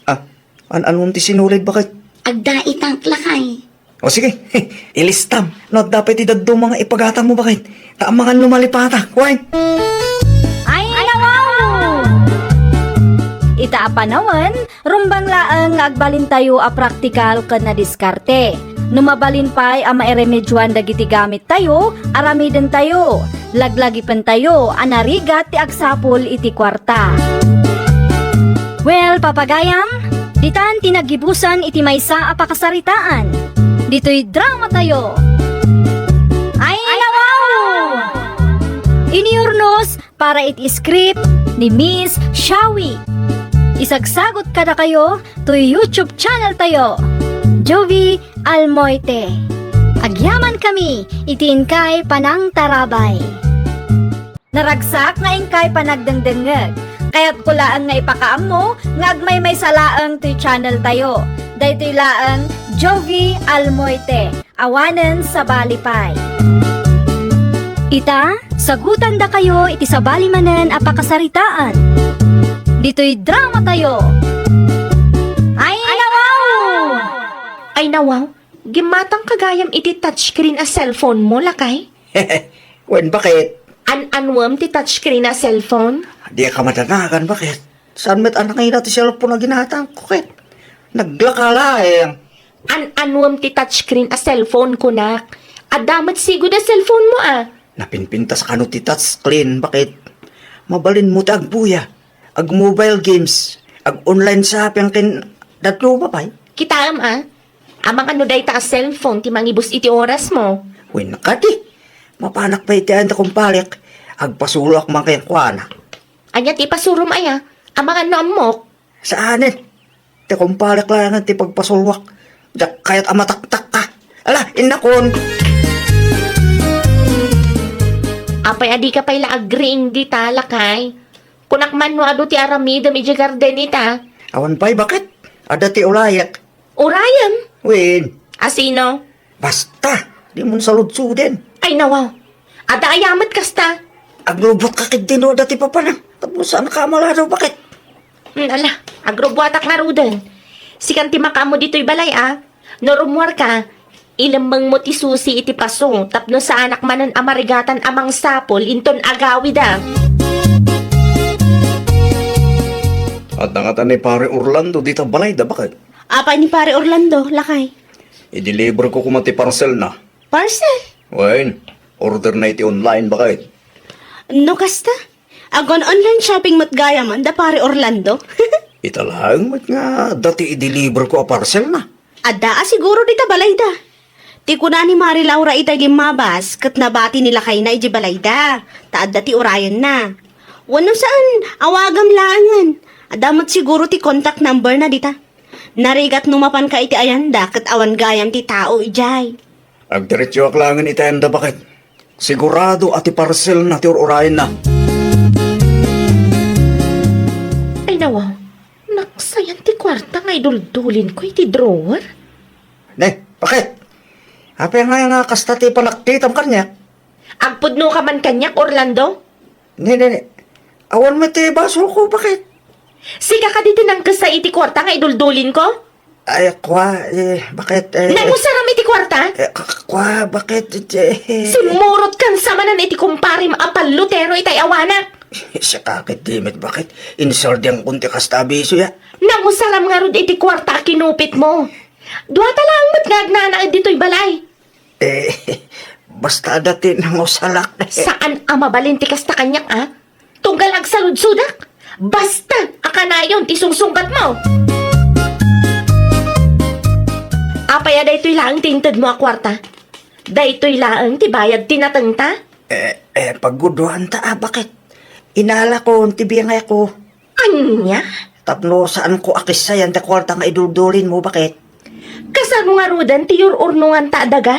Ah, an-anon ti sinulid, baket? Agdaitak, lakay. O sige, ilistam. No adda pay ti dadduma nga ipagatangmo, baket, ta amangan no malipatak, wen? Ay, nawaw! Ita a panawen, rumbeng laeng nga agbalintayo a praktikal ken nadiskarte. No mabalin pay a mairemedioan dagiti gamittayo, aramidentayo, laglagipentayo a narigat ti agsapul iti kuarta. Well, papagayam, ditan ti naggibusan iti maysa a pakasaritaan. ditoy dramatayo. Ay, nawaw! Iniurnos para iti script ni Miss Shawi. Isagsagot kadakayo toy YouTube channel tayo, Jovie Almoite. Agyamankami iti inkay panangtarabay. Naragsak nga inkay panagdengdengngeg. Kayatko laeng nga ipakaammo nga agmaymaysa laeng toy channel tayo. Daytoy laeng Jovie Almoite, awanen sabali pay. Ita, sagutandakayo iti sabali manen a pakasaritaan. Ditoy dramatayo. Ay, nawaw! Ay, nawaw? Gimmatangka gayam iti touchscreen a cellphone mo, lakay? Wen, bakit? An-anuem ti touchscreen a cellphone? Diak madanagan, bakit? Saan met a nangina ti cellphone a ginatangko, ket naglaka laeng. An-anuem ti touchscreen a cellphone, kunak? Adda met sigud a cellphone mo, a? Napinpintas kano ti touchscreen, bakit? Mabalinmo ti agbuya, ag-mobile games, ag-online shopping ken dadduma pay. Kitaem, a? Amangan no dayta a cellphone ti mangibus iti orasmo. Wen, kadi, mapanak pay iti ayan ti kumparek, agpasuloak man kenkuana. Ania ti ipasurom, aya? Amangan no ammok? Saanen. Ti kumparek laengen ti pagpasuloak. Diak kayat a mataktakka. Ala, innakon! Apay a dika pay la agriing dita, lakay? Kunak man no adu ti aramidem idiay garden ita. Awan pay, bakit? Adda ti ulayek. Urayem? Wen. A sino? Basta, dimon saludsoden. Ay, nawaw. Adda aya met kasta? Agrubuatka ketdi no adda ti papanam. Tapno saanka a maladaw, bakit? Hmm, ala, agrubuatak ngaruden. Sikan ti makaammo ditoy balay, a. No rummuarka, ilemmengmo ti susi iti paso tapno saanak manen a marigatan a mangsapul inton agawida. Adda ngata ni Pare Orlando dita balayda, bakit? Apay ni Pare Orlando, lakay? I-deliver ko koma ti parcelna. Parcel? Wen, orderna iti online, bakit? No kasta, agon online shopping met gayam da Pare Orlando. Ita laeng met nga adda ti i-deliver ko a parcelna. Adda a siguro dita balayda. Ti kuna ni Mari Laura itay limmabas ket nabati ni lakayna idiay balayda, ta adda ti urayenna. Wenno saan, awagam laengen. Adda met siguro ti contact number na dita. Narigat no mapanka iti ayanda ket awan gayam ti tao idiay. Agdiretsoak laengen iti ayanda, bakit? Sigurado a ti parcelna ti ur-urayenna. Ay, nawaw, naksayan ti kuarta nga iduldulinko iti drawer. Ne, bakit? Apay nga, nga kasta ti panakkitam kaniak? Agpudnoka man kaniak, Orlando? Ne, ne, ne. Awan met ti basolko, bakit? Sika kadi ti nangkessa iti kuarta nga iduldulinko? Ay, kua, eh, bakit, eh? Nangusaram iti kuarta? Eh, k-, k-, kua, bakit, eh? Simmurotkan sa manen iti kumparem a pallutero itay awanak. Sika ketdi met, bakit? Insuldiankon ti kasta a bisio, ya. Nangusaram ngarud iti kuarta a kinupitmo. Duata laeng met nga agnanaed ditoy balay. Eh, basta adda ti nangusalak. Saan a mabalin ti kasta kaniak, a? Tunggal agsaludsodak? Basta a kanayon ti sungsungbatmo! Apay a daytoy laeng ti intedmo a kuarta? Daytoy laeng ti bayad ti natengta? Eh, eh, pagguduanta, a, bakit? Inalakon ti biyangayko. Ania? Tapno saanko a kissayan ti kuarta nga iduldulinmo, bakit? Kasano ngaruden ti yur-urnonganta a daga?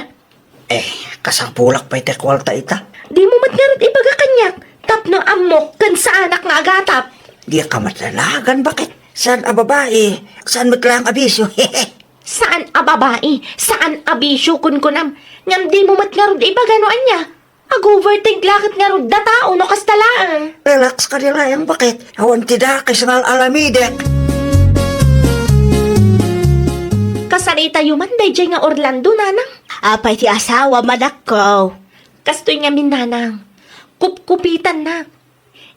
Eh, kasapulak pay ti kuarta ita. Dimo met ngarud ibaga kaniak tapno ammok ken saanak nga agatap. Diak madanagan, bakit? Saan a babai, saan met laeng a bisio. Saan a babai, saan a bisio, kunkunam. Ngem dimo met ngarud ibaga no ania. Ag-overthink la ket ngarud a tao no kasta laeng. Relax kadi laeng, bakit? Awan ti dakes nga al-alamidek. Kasaritayo man daydiay nga Orlando, nanang? Apay ti asawam, anakko? Kastoy ngamin, nanang. Kupkupitannak.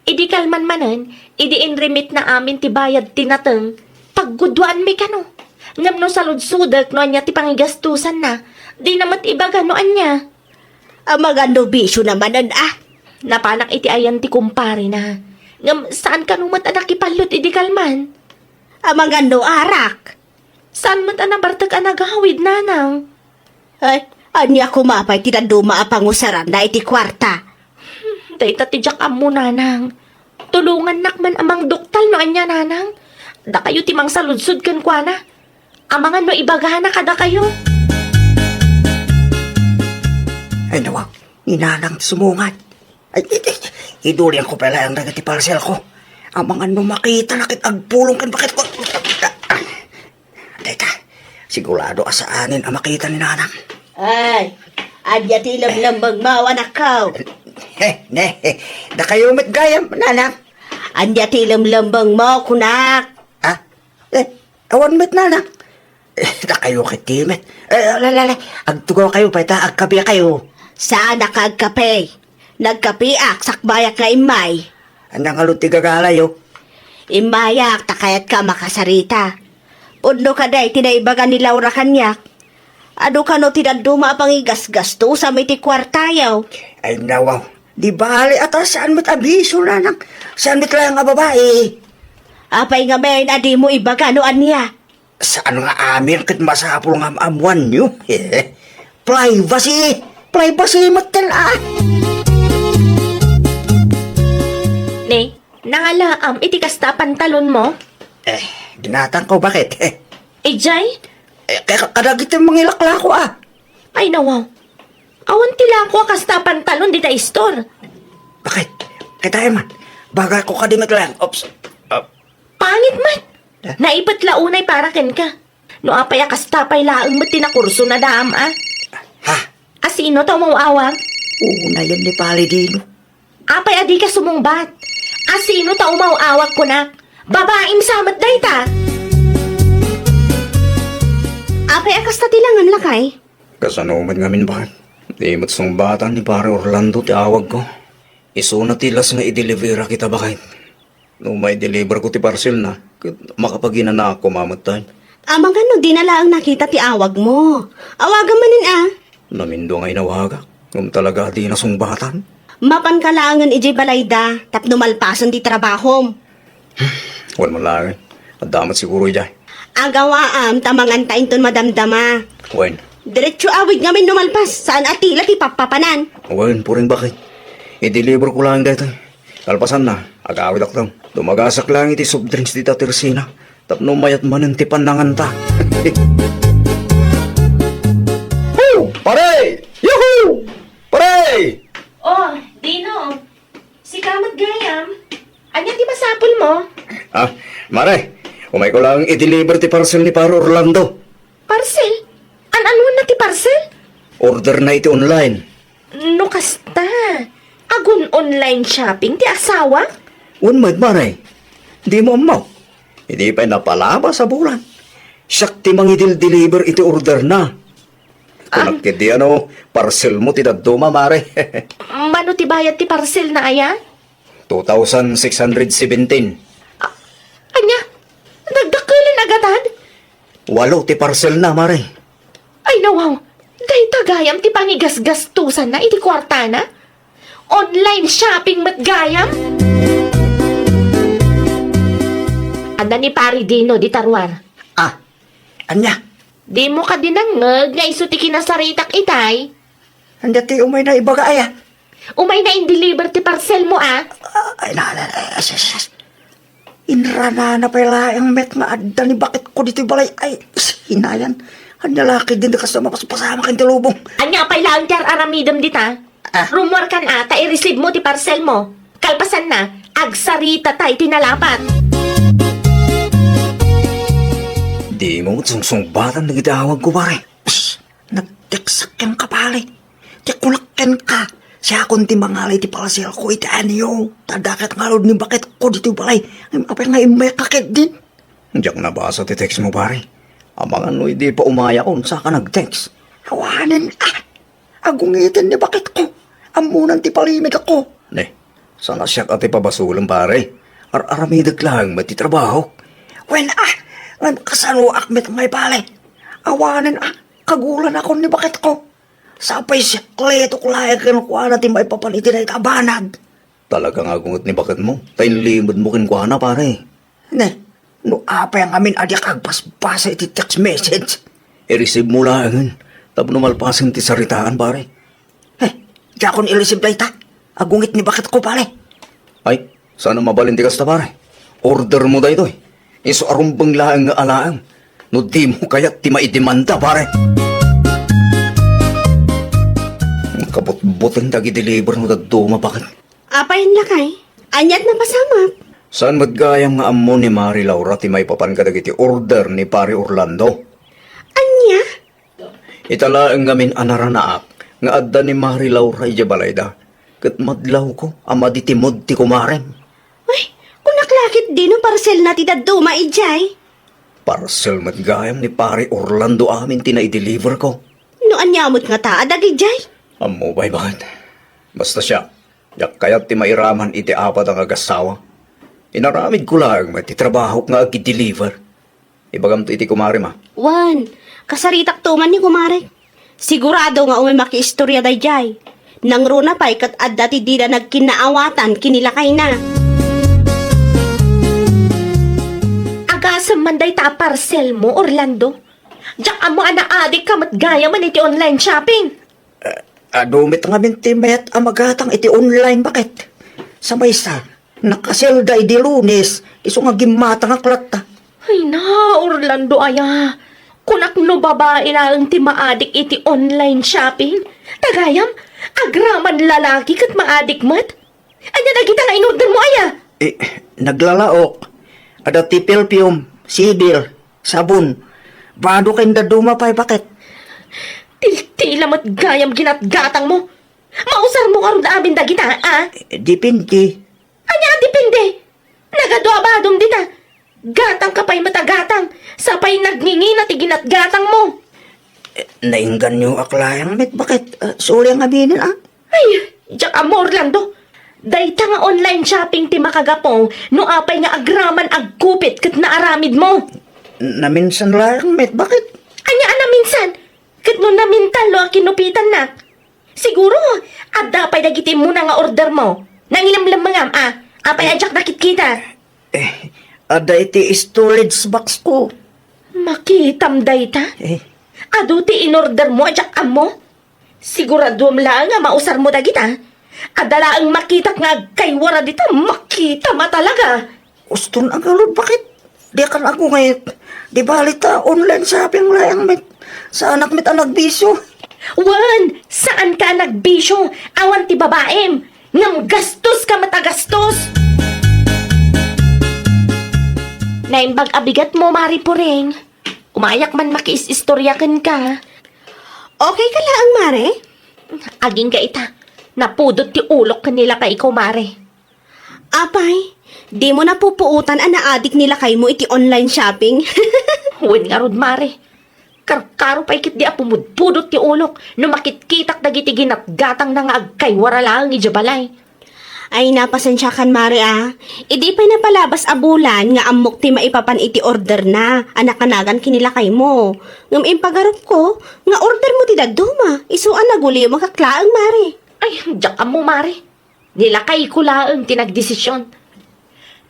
Idi kalman manen, idi inremitna amin ti bayad ti nateng, pagguduanmi kano. Ngem no saludsodek no ania ti pangigastosanna, dina met ibaga no ania. Amangan no bisiona manen, a? Napanak iti ayan ti kumparena. Ngem saan kano met a nakipallot idi kalman? Amangan no arak? Saan met a nabartek a nagawid, nanang? Ay, ania koma pay ti dadduma a pangusaranna iti kuarta? Dayta ti diak ammo, nanang. Tulongannak man a mangduktal no ania, nanang. Dakayo ti mangsaludsod kenkuana. Amangan no ibagana kadakayo. Ay, nawaw, ni nanang ti sumungad. Ay, ay, ay, idulianko pay laeng dagiti parcelko. Amangan no makitana ket agpulong ken baketko. Dayta, sigurado a saanen a makita ni nanang. Ay, ania ti ilemlembengmo, anakko? Eh, ne, dakayo met gayam, nanang. Ania ti ilemlembengmo, kunak? Ah? Eh, awan met, nanang. Eh, dakayo ket met. Eh, ala, ala, ala. Agtugaw kayo pay ta agkape kayo. Saan a ka agkape? Nagkapeak, sakbayak nga immay. Ania ngarud ti gagalayo? Immayak, ta kayatka makasarita. Pudno kadi ti naibaga ni Laura kaniak. Adu kano ti dadduma a pangigasgastusam iti kuartayo? Ay, nawaw. Di bale, ata saan met a bisio, nanang. Saan met laeng a babai. Apay ngamin a dimo ibaga no ania? Saan nga amin ket masapul nga am-ammuanyo? Privacy! Privacy met ken, ah! Ne, nangalaam iti kasta a pantalonmo? Eh, ginatangko, bakit? Idiay? Eh, ka-, kadagiti mangilaklako, ah. Ay, nawaw. Awan ti lako a kasta a pantalon dita istor. Bakit? Kita man. Bagay ko kadi met laeng. Oops. Ah. Pangit met. Eh? Naipet la unay para kenka. No apay a kasta pay laeng met ti nakurso na daam, a? Ha? A sino ta umaw-awag? Unayen ni Pare Dino. Apay a dika sumungbat? A sino ta umaw-awag kunak? Babaim sa met dayta. Apay a kasta ti langen, lakay? Kasano met ngamin, bakit? Di met sungbatan ni Pare Orlando ti awagko. Isuna ti las nga ideliverak ita, bakit? No maideliver ko ti parcelna, ket makapaginanaak koma met tay. Amangan no dina laeng nakita ti awagmo. Awagam manen, a? Namindua nga inawagak, ngem talaga a dina sungbatan. Mapanka laengen idiay balayda tapno malpasen ti trabahom. Wen man laeng. Adda met siguro idiay. Agawaam ta manganta inton madamdama. Wen. Diretso awid ngamin no malpas, saan a tila ti pappapanan. Wen, puring, bakit? Ideliver ko laeng daytoy. Kalpasanna, agawidakto. Dumagasak laeng iti soft drinks dita tersina. Tapno mayat manen ti pannanganta. Hu! Pare! Yuhu! Pare! Oh, Dino. Sika met gayam. Ania ti masapulmo? Ah, Mare, umayko laeng i-deliver ti parcel ni Pare Orlando. Parcel? An-anuenna ti parcel? Orderna iti online. No kasta, agun-online shopping ti asawak? Wen met, Mare. Dimo ammo. Idi pay napalabas a bulan, siak ti mangidil-deliver iti orderna. Kunak ketdi a no parcelmo ti dadduma, Mare. Mano ti bayad ti parcelna aya? Two thousand six hundred seventeen. A-, ania? Nagdakkelen a gatad? Walo ti parcelna, Mare. Ay, nawaw. Dayta gayam ti pangigasgastosanna iti kuartana? Online shopping met gayam? Adda ni Pari Dino dita ruar. Ah, ania? Dimo kadi nangngeg nga isu ti kinasaritak itay? Ania ti umayna ibaga aya? Umayna in-deliver ti parcelmo, a? Ah, ay, na, na, na, yes, yes, yes. Inranana pay laeng met nga adda ni baketko ditoy balay. Ay, sinayan. Ania la ketdin ti kasta mapaspasamak iti lubong? Ania pay laeng ti ar-aramidem dita? Ah. Rummuarkan a ta i-receive mo ti parcelmo. Kalpasanna, agsarita ta iti nalapat. Dimo met sungsungbatan dagiti awagko, pare. Psst! Nag-text kenka, pare. Ti kunak kenka, siakon ti mangala iti parcelko iti anyo. Ta adda ket ngarud ni baketko ditoy balay. Ngem apay nga immayka ketdin? Diak nabasa ti textmo, pare. Amangan no idi pa umayakon, saka nag-text. Awanen, a. Agungiten ni baketko. Ammonan ti palimedko. Ne, saan a siak a ti pabasolem, pare. Ar-aramidek laeng met ti trabahok. Wen, a. Ngem kasanoak met ngay, pare. Awanen, a. Kagulanakon ni baketko. Sapay sikletok laeng kenkuana ti maipapan iti dayta a banag. Talaga nga agunget ni baketmo, ta inlimedmo kenkuana, pare. Ne, no apay ngamin a diak agbasbasa iti text message? I-receive mo laengen, Tapno malpasen ti saritaan, pare. Eh, diakon ilisib dayta. Agungit ni baketko, pare. Ay, saan a mabalin ti kasta, pare. Ordermo daytoy. Isu a rumbeng laeng nga alaem. No dimo kayat ti maidemanda, pare. Kabutbuteng dagiti deliver no dadduma, baket. Apay, lakay? Aniat napasamak? Saan met gayam nga ammo ni Mari Laura ti maipapan kadagiti order ni Pare Orlando? Ania? Ita laeng ngamin a naranaak nga adda ni Mari Laura idiay balayda, ket madlawko a maditimod ti kumarem. Ay, kunak la ketdi no parselna ti dadduma idiay. Parcel met gayam ni Pare Orlando amin ti naideliverko. No ania met ngata a dagidiay? Ammo pay, baket. Basta siak, diak kayat ti mairaman iti apat a ngagassawa. Inaramidko laeng met ti trabahok nga agideliver. Ibagamto iti kumarem, a. Wen, kasaritakto man ni kumarek. Sigurado nga umay makiistorya daydiay. Nangruna pay ket adda ti dida nagkinnaawatan ken ni lakayna. Agasem man dayta a parselmo, Orlando. Diak ammo a naadikka met gayamen iti online shopping. Eh, adu met ngamin ti mayat a magatang iti online, baket. Sa maysa, nakaselda idi Lunes, isu nga gimmatangak latta. Ay na, Orlando aya. Kunak no babai laeng ti maadik iti online shopping. Ta gayam, agraman lalaki ket maadik met. Ania dagita nga inordermo aya? Eh, naglalaok. Adda ti perfume, sibil, sabon. Bado ken dadduma pay, baket. Tiltila met gayam ginatgatangmo. Mausarmo ngarud amin dagita, a? Eh, depende. Ania a depende? Nagadua badom dita. Gatangka pay met a gatang. Sapay nagngingina ti ginatgatangmo. Eh, nainganyoak laeng met, baket. Ah, sorry nga aminen, a. Ay, diak ammo, Orlando. Dayta nga online shopping ti makagapu no apay nga agraman agkupit ket naaramidmo. Naminsan laeng met, baket. Ania a naminsan? Ket no namintal no a kinupitannak? Siguro, adda pay dagiti immuna nga ordermo. Nangilemlemmengam, a? Apay a diak nakitkita? Eh, adda iti storage box ko. Makitam dayta? Eh. Adu ti inordermo a diak ammo? Siguraduem laeng a mausarmo dagita. Adda laeng makitak nga agkaywara dita, makitam a talaga. Uston a ngarud, baket. Diakan agungit. Di bali ta online shopping laeng met. Saanak met a nagbisyo. Wen, saanka a nagbisyo. Awan ti babaim. Ngem gastoska met a gastos. Naimbag a bigatmo, Mari Puring. Umayak man makiis-istorya kenka. Okay ka laeng, Mare? Agingga ita, napudot ti ulok ken ni lakayko, Mare. Apay, dimo napupuotan a naadik ni lakaymo iti online shopping? Wen ngarud, Mare. Karkaro pay ketdi a pumudpudot ti ulok no makitkitak dagiti ginatgatangna nga agkaywara laeng idiay balay. Ay, napasensiakan, Mare, a. Idi pay napalabas a bulan nga ammok ti maipapan iti orderna a nakanagan ken ni lakaymo. Ngem impagarupko nga ordermo ti dadduma, isu a nagulimakak laeng, Mare. Ay, diak ammo, Mare. Ni lakayko laeng ti nagdesisyon.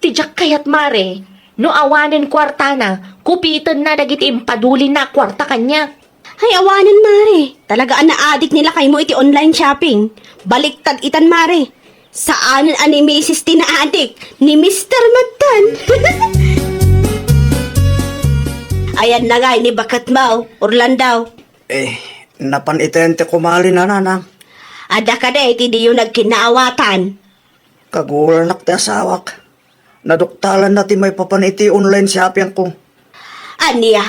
Ti diak kayat, Mare, no awanen kuartana, kupitenna dagiti impadulinna a kuarta kaniak. Hay, awanen, Mare. Talaga a naadik ni lakaymo iti online shopping. Baliktad itan, Mare. Saanen a ni Misis ti naadik, ni Mister metten. Ayan na ngay ni baketmo, Orlando. Eh, napan iten ti kumali na, nanang. Adda kadi iti diyo nagkinnaawatan? Kaguwalnak ti asawak. Naduktalanna ti maipapan iti online shoppingko. Ania?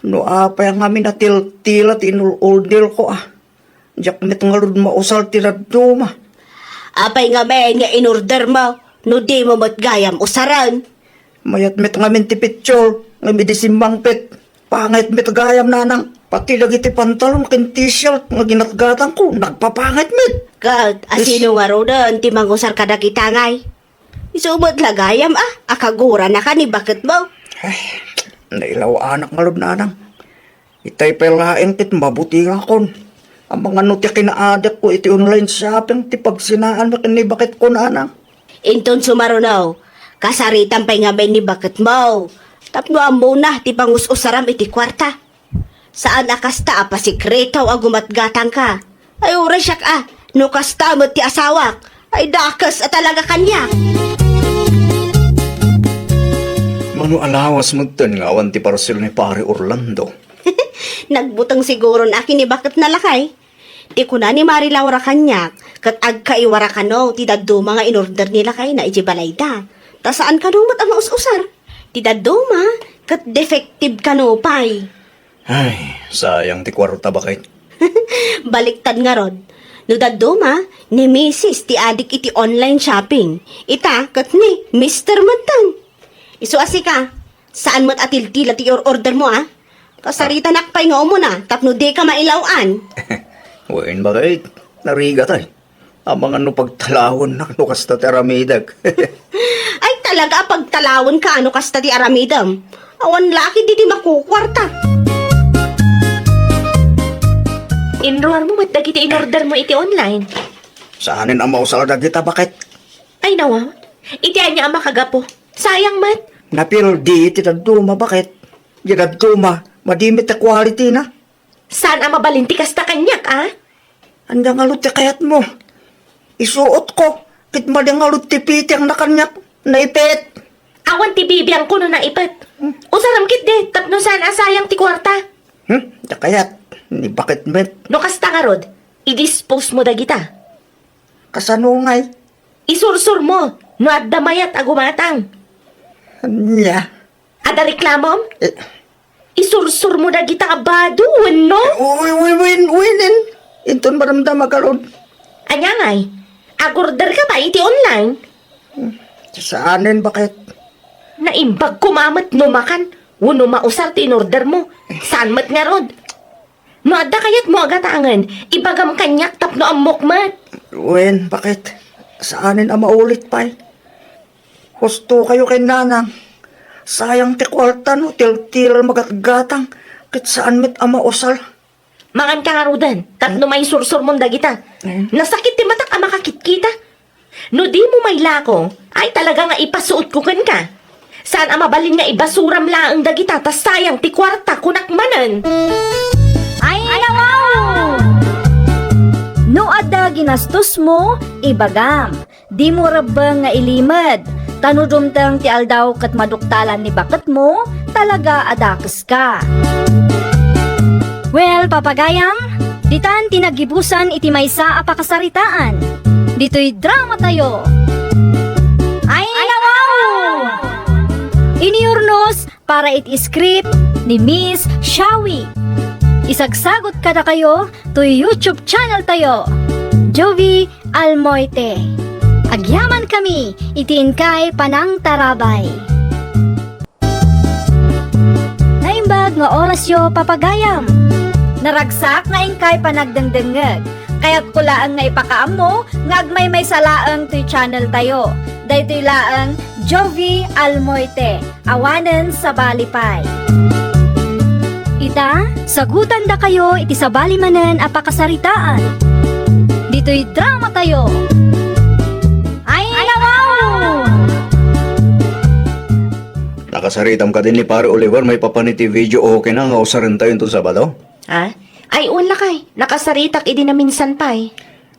No apay ngamin a tiltila ti inul-orderko, a. Diak met ngarud mausar ti dadduma. Apay ngamin nga inordermo no dimo met gayam usaren? Mayat met ngamin ti picture, ngem idi simmangpet, pangit met gayam, nanang. Pati dagiti pantalon ken t-shirt nga ginatgatangko, nagpapangit met. Ket asino ngaruden ti mangusar kadagita ngay? Isu met la gayam a, a kaguranaka ni baketmo. Ay, nailaw-anak ngarud, nanang. Itay pay laeng ket mabutingakon. Amangan no ti kinaadikko iti online shopping ti pagsinaan ken ni baketko, nanang. Inton sumaruno, kasaritam pay ngamin ni baketmo. Tapno ammona ti pangus-usaram iti kuarta. Saan a kasta a pasekretaw a gumatgatangka. Ay, uray siak a, no kasta met ti asawak, ay dakes a talaga kaniak. Mano a lawas metten nga awan ti parcel ni Pare Orlando? Nagbuteng siguron a ken ni baketna, lakay. Ti kuna ni Mari Laura kaniak, ket agkaiwara kano ti dadduma nga inorder ni lakayna idiay balayda. Ta saan kano met a maus-usar. Ti dadduma, ket defective kano pay. Ay, sayang ti kuarta, baket. Baliktad ngarud. No dadduma, ni misis ti adik iti online shopping. Ita, ket ni mister metten. Isu a sika, saan met a tiltila ti or-order mo, a? Kasaritanak pay nga umuna, tapno dika mailaw-an. Wen, baket. Narigat, ay. Amangan no pagtalawennak no kasta ti aramidek. Ay, talaga a pagtalawenka no kasta ti aramidem. Awan la ketdi ti makukuarta. Inruarmo met dagiti inorder mo iti online? Saanen a mausal dagita, baket. Ay, nawaw. Iti ania a makagapu? Sayang met. Napildi ti dadduma, baket. Di dadduma, madi met ti quality na. Saan a mabalin ti kasta kaniak, a? Ania ngarud ti kayatmo? Isuotko, ket madi ngarud ti fitting na kaniak, naipit. Awan ti bibiangko no naipit. Hmm. Usarem ketdi, tapno saan a sayang ti kuarta. Hmm? Ania kayat, ni baket met. No kasta ngarud, i-dispose mo dagita. Kasano ngay? Isursurmo, no adda mayat a gumatang. Ania? Adda reklamom? Eh. Isursurmo dagita a bado, wenno? Eh, uy, uy, uy, uy, nen. Inton madamdama garud. Ania ngay? Agorderka pay iti online? Hmm, saanen, baket. Naimbag koma met no makan, wenno mausar ti inorder mo. Saan met ngarud? No adda kayatmo a gatangen, ibagam kaniak tapno ammok met. Wen, baket. Saanen a maulit pay. Husto kayo ken nanang. Sayang ti kuarta no tiltilal magatgatang, ket saan met a mausal. Manganka ngaruden, tapno maisursur mon dagita. Eh? Nasakit ti matak a makakitkita. No dimo mailako, ay talaga nga ipasuotko kenka. Saan a mabalin nga ibasuram laeng dagita ta sayang ti kuarta, kunak manen. Ay, nawaw! No adda ginastosmo, ibagam. Dimo rebbeng nga ilimed, ta no dumteng ti aldaw ket maduktalan ni baketmo, talaga a dakeska. Well, papagayam, ditan ti naggibusan iti maysa a pakasaritaan. Ditoy dramatayo. Ay, nawaw! Iniurnos para iti script ni Miss Shawi. Isagsagot kadakayo toy YouTube channel tayo, Jovie Almoite. Agyaman kami iti inkay panangtarabay. Naimbag nga orasyo, papagayam. Naragsak nga inkay panagdengdengngeg. Kayatko laeng nga ipakaammo nga agmaymaysa laeng toy channel tayo. Daytoy laeng Jovie Almoite. Awanen sabali pay. Ita, sagutandakayo iti sabali manen a pakasaritaan. Ditoy dramatayo. Ay, nawaw! Nakasaritam kadi ni Pare Oliver maipapan iti video, okay na nga usarentayo inton Sabado? Ha? Ay, wen lakay. Nakasaritak idi naminsan pay.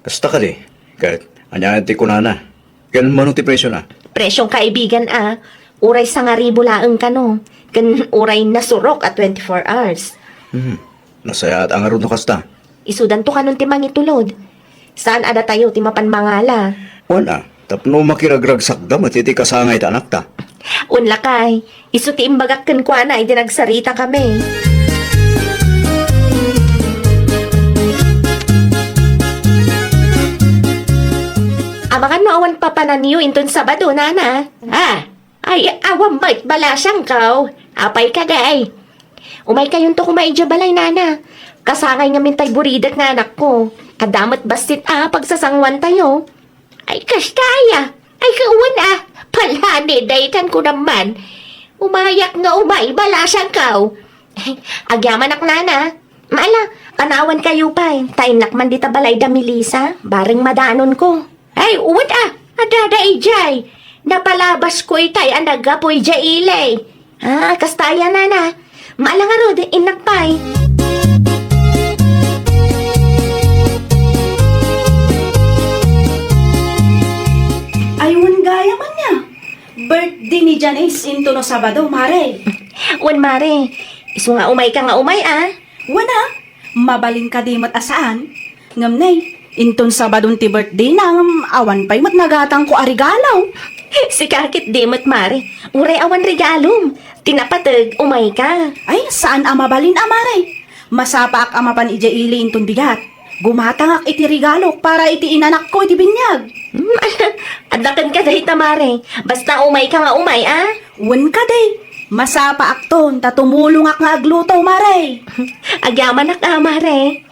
Kasta kadi? Ket ania ti kunana? Ken mano ti presyona? Presyong kaibigan a, uray sangaribu laeng kano, ken uray nasurok a twenty-four hours. Hmm. Nasayaat a ngarud no kasta. Isudanto kanon ti mangitulod. Saan a datayo ti mapan mangala. Wen a, tapno makiragragsakda met iti kasangay ti anakta. Wen lakay, isu ti imbagak kenkuana idi nagsaritakami. Amangan no awan papananyo inton Sabado, nana? Ah, ay, awan met, balasiangko. Apay kadi? Umaykayonto koma idiay balay, nana. Kasangay ngamin tay buridek nga anakko. Adda met bassit a pagsasanguantayo. Ay, kasta aya. Ay, kawan a. Palani, daytan ko naman. Umayak nga umay, balasiangko. Agyamanak, nana. Maala, panawankayo pay. Ta innak man dita balay da Melissa. Bareng madanonko. Ay, uwat a. Adda idiay. Napalabasko itay a naggapu idiay ili. Ah, kasta aya, nana. Maala ngarud, innak pay. ni Janice intono Sabado, Mare. Wen, Mare. Isu nga umayka nga umay, a? Wen, a. Mabalin kadi met a saan? Ngem ne, inton Sabadon ti birthdayna, ngem awan pay met nagatangko a regalo. Sika ketdi met, Mare. Uray awan regalom. Ti napateg, umayka. Ay, saan a mabalin a, Mare. Masapaak a mapan idiay ili inton bigat. Gumatangak iti regalok para iti inanakko iti binyag. Hmm, adda kenka dayta, Mare. Basta umayka nga umay, a? Wen kadi. Masapaakton, ta tumulongak nga agluto, Mare. Agyamanak a, Mare.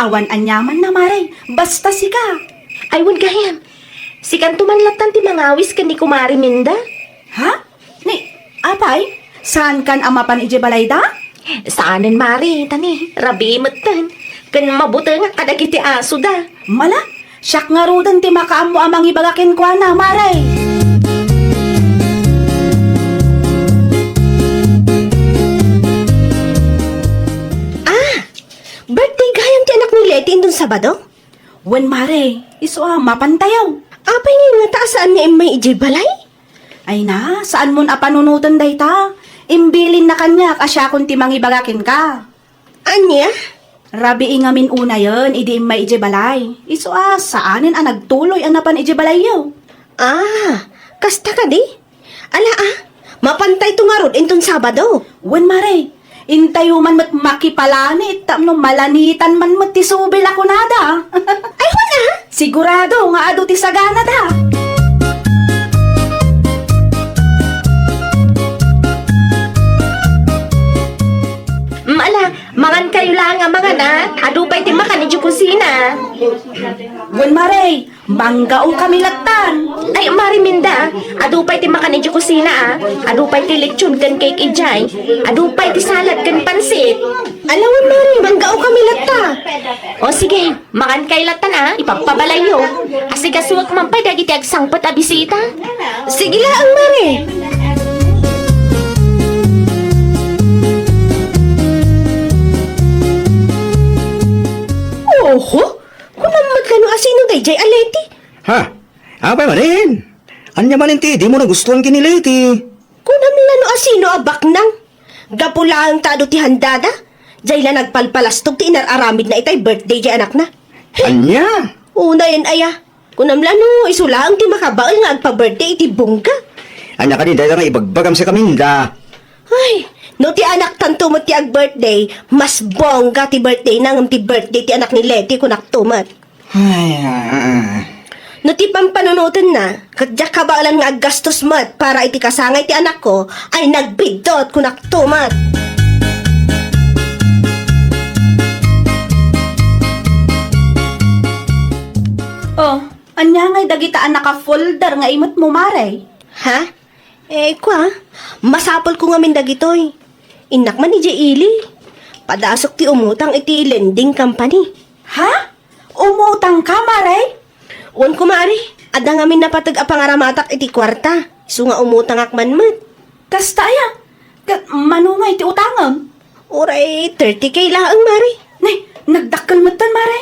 Awan aniamanna, Mare. Basta sika. Ay, wen gayam. Sikanto man lattan ti mangawis ken ni Kumare Minda? Ha? Ni, apay? Saankan a mapan idiay balayda? Saanen, Mare, ta ni, rabii metten. Ken mabutengak kadagiti asoda. Mala, siak ngaruden ti makaammo a mangibaga kenkuana, Mare. Ah, birthday gayam ti anak ni Leti inton Sabado? Wen, Mare, isu a mapantayo. Apay ngay ngata a saan nga immay idiay balay? Ay na, saanmon a panunoten dayta. Imbilinna kaniak a siakon ti mangibaga kenka. Ania? Rabii ngamin unayen idi immay idiay balay. Isu a saanen a nagtuloy a napan idiay balayyo. Ah, kasta kadi? Ala, a, mapantayto ngarud inton Sabado. Wen, Mare, intayo man met makipalanit tapno malanitan man met ti subil a kunada. Ay, wen, a? Sigurado nga adu ti saganada. Mm, ala, mangankayo laeng a mangan, a. Adu pay ti makan idiay kusina. Wen, Mare, manggaokami lattan. Ay, Mare Minda, adu pay ti makan idiay kusina, a. Adu pay ti lechon ken cake idiay. Adu pay ti salad ken pansit. Ala wen, Mare, manggaokami latta. O, sige, mangankay lattan, a. Ipagpabalayyo. Asigasuek man pay dagiti agsangpet a bisita. Sige laeng, Mare. Oho, kunam met kano a sino daydiay a Leti? Ha? Apay manen? Ania manen ti dimo nagustuan ken ni Leti? Kunam la no a sino a baknang. Gapu laeng ta adu ti handada, diay la nagpalpalastog ti inar-aramidna itay birthday diay anakna. Ania? Unayen aya. Kunam la no isu laeng ti makabael nga agpa-birthday iti bongga. Ania kadi dayta nga ibagbagam, Sika Minda? Ay, no ti anaktanto met ti ag-birthday, mas bongga ti birthdayna ngem ti birthday ti anak ni Leti, kunakto met. Ay, ah, ah. No ti pampanunotenna, ket diak kabaelan nga aggastos met para iti kasangay ti anakko, ay nagbiddut, kunakto met. Oh, ania ngay dagita a naka-folder nga imetmo, Mare? Ha? Eh, kua, masapulko ngamin dagitoy. Innak man idiay ili. Padasok ti umutang iti lending company. Ha? Umutangka, Mare? Wen, kumare, adda ngamin napateg a pangaramatak iti kuarta. Isu nga umutangak man met. Kasta aya? Ket mano ngay ti utangem? Uray thirty K laeng, Mare. Ne, nagdakkel metten, Mare.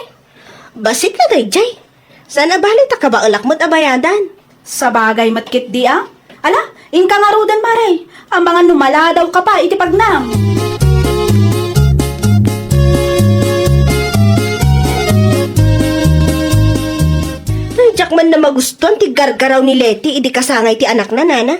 Bassit la daydiay. Saan a bale ta kabaelak met a bayadan. Sabagay met ketdi a. Ala, inka ngaruden, Mare. Amangan no maladawka pay iti pagnam. Ay, diak man namagustuan ti gargaraw ni Leti idi kasangay ti anakna, nana.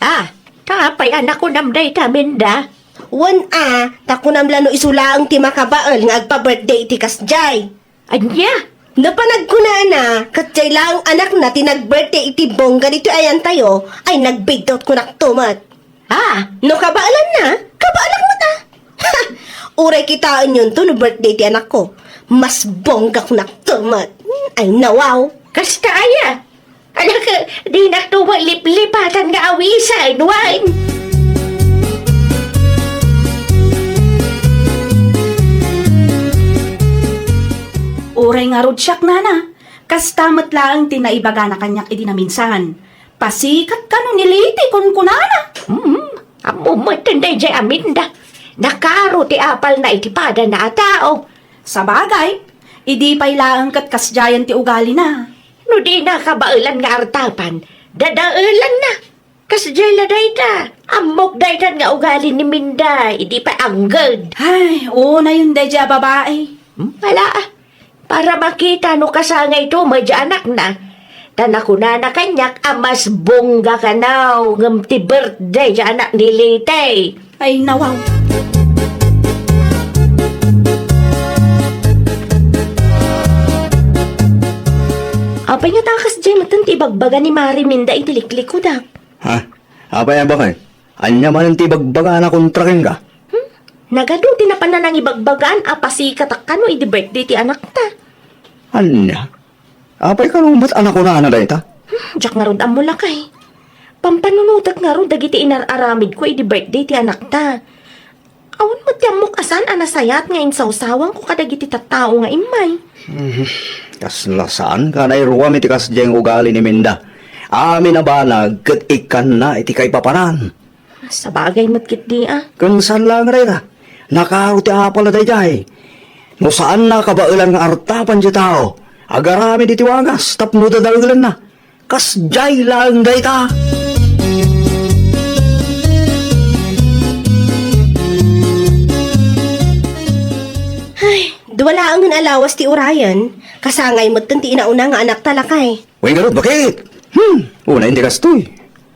Ah, ta apay a nakunam dayta, Minda? Wen a, ta kunam la no isu laeng ti makabael nga agpa-birthday iti kasdiay. Ania? No panagkunana, ket diay laeng anakna ti nag-birthday iti bongga ditoy ayantayo, ay nagbiddut, kunakto met. Ah, no kabaelanna, kabaelak met a. Uray kitaenyonto no birthday ti anakko, mas bongga, kunakto met. Ay, nawaw. Kasta aya? Ala, dinak to liplipatan nga awisan, wen? Uray ngarud siak, nana, kasta met laeng ti naibagana kaniak idi naminsan. Pasikat kano ni Liti, kunkunana. Hmm, ammo met daydiay a Minda. Nakaro ti apalna iti padana a tao. Sabagay, idi pay laeng ket kasdiayen ti ugalina. No dina kabaelan nga artapan, dadaelanna. Kasdiay la dayta. Ammok daytan nga ugali ni Minda, idi pay angged. Ay, unayon daydiay a babai. Hmm? Ala, ah. Para makita no kasangayto met diay anakna. Ta nakunana kaniak a mas bongga kano ngem ti birthday diay anak ni Liti. Ay, nawaw. Apay nga ta kasdiay metten ti ibagbaga ni Mari Minda iti liklikudak? Ha? Apay a baket? Ania manen ti ibagbagana kontra kenka? Hmm? Nagadu ti napan nangibagbagaan a pasikatak kano idi birthday ti anakta. Ania? Apay kano met a nakunana dayta? Hmm, diak ngarud ammo, lakay. Pampanunotek ngarud dagiti inar-aramidko idi birthday ti anakta. Awan met ti ammok a saan a nasayaat nga insawsawangko kadagiti tattao nga immay. Mhm. Kasla saan ka nairuam iti kasdiay nga ugali ni Minda. Amin a banag ket ikkanna iti kaipapanan. Sabagay met ketdi a. Ken saan laeng dayta, nakaro ti apalna daydiay. No saanna a kabaelan nga artapan ti tao, agaramid iti wagas tapno dadaelenna. Kasdiay laeng dayta. Ay, dua laengen a lawas ti urayen, kasangay metten ti inauna nga anakta, lakay. Wen ngarud, baket? Hmm, unay indi kastoy.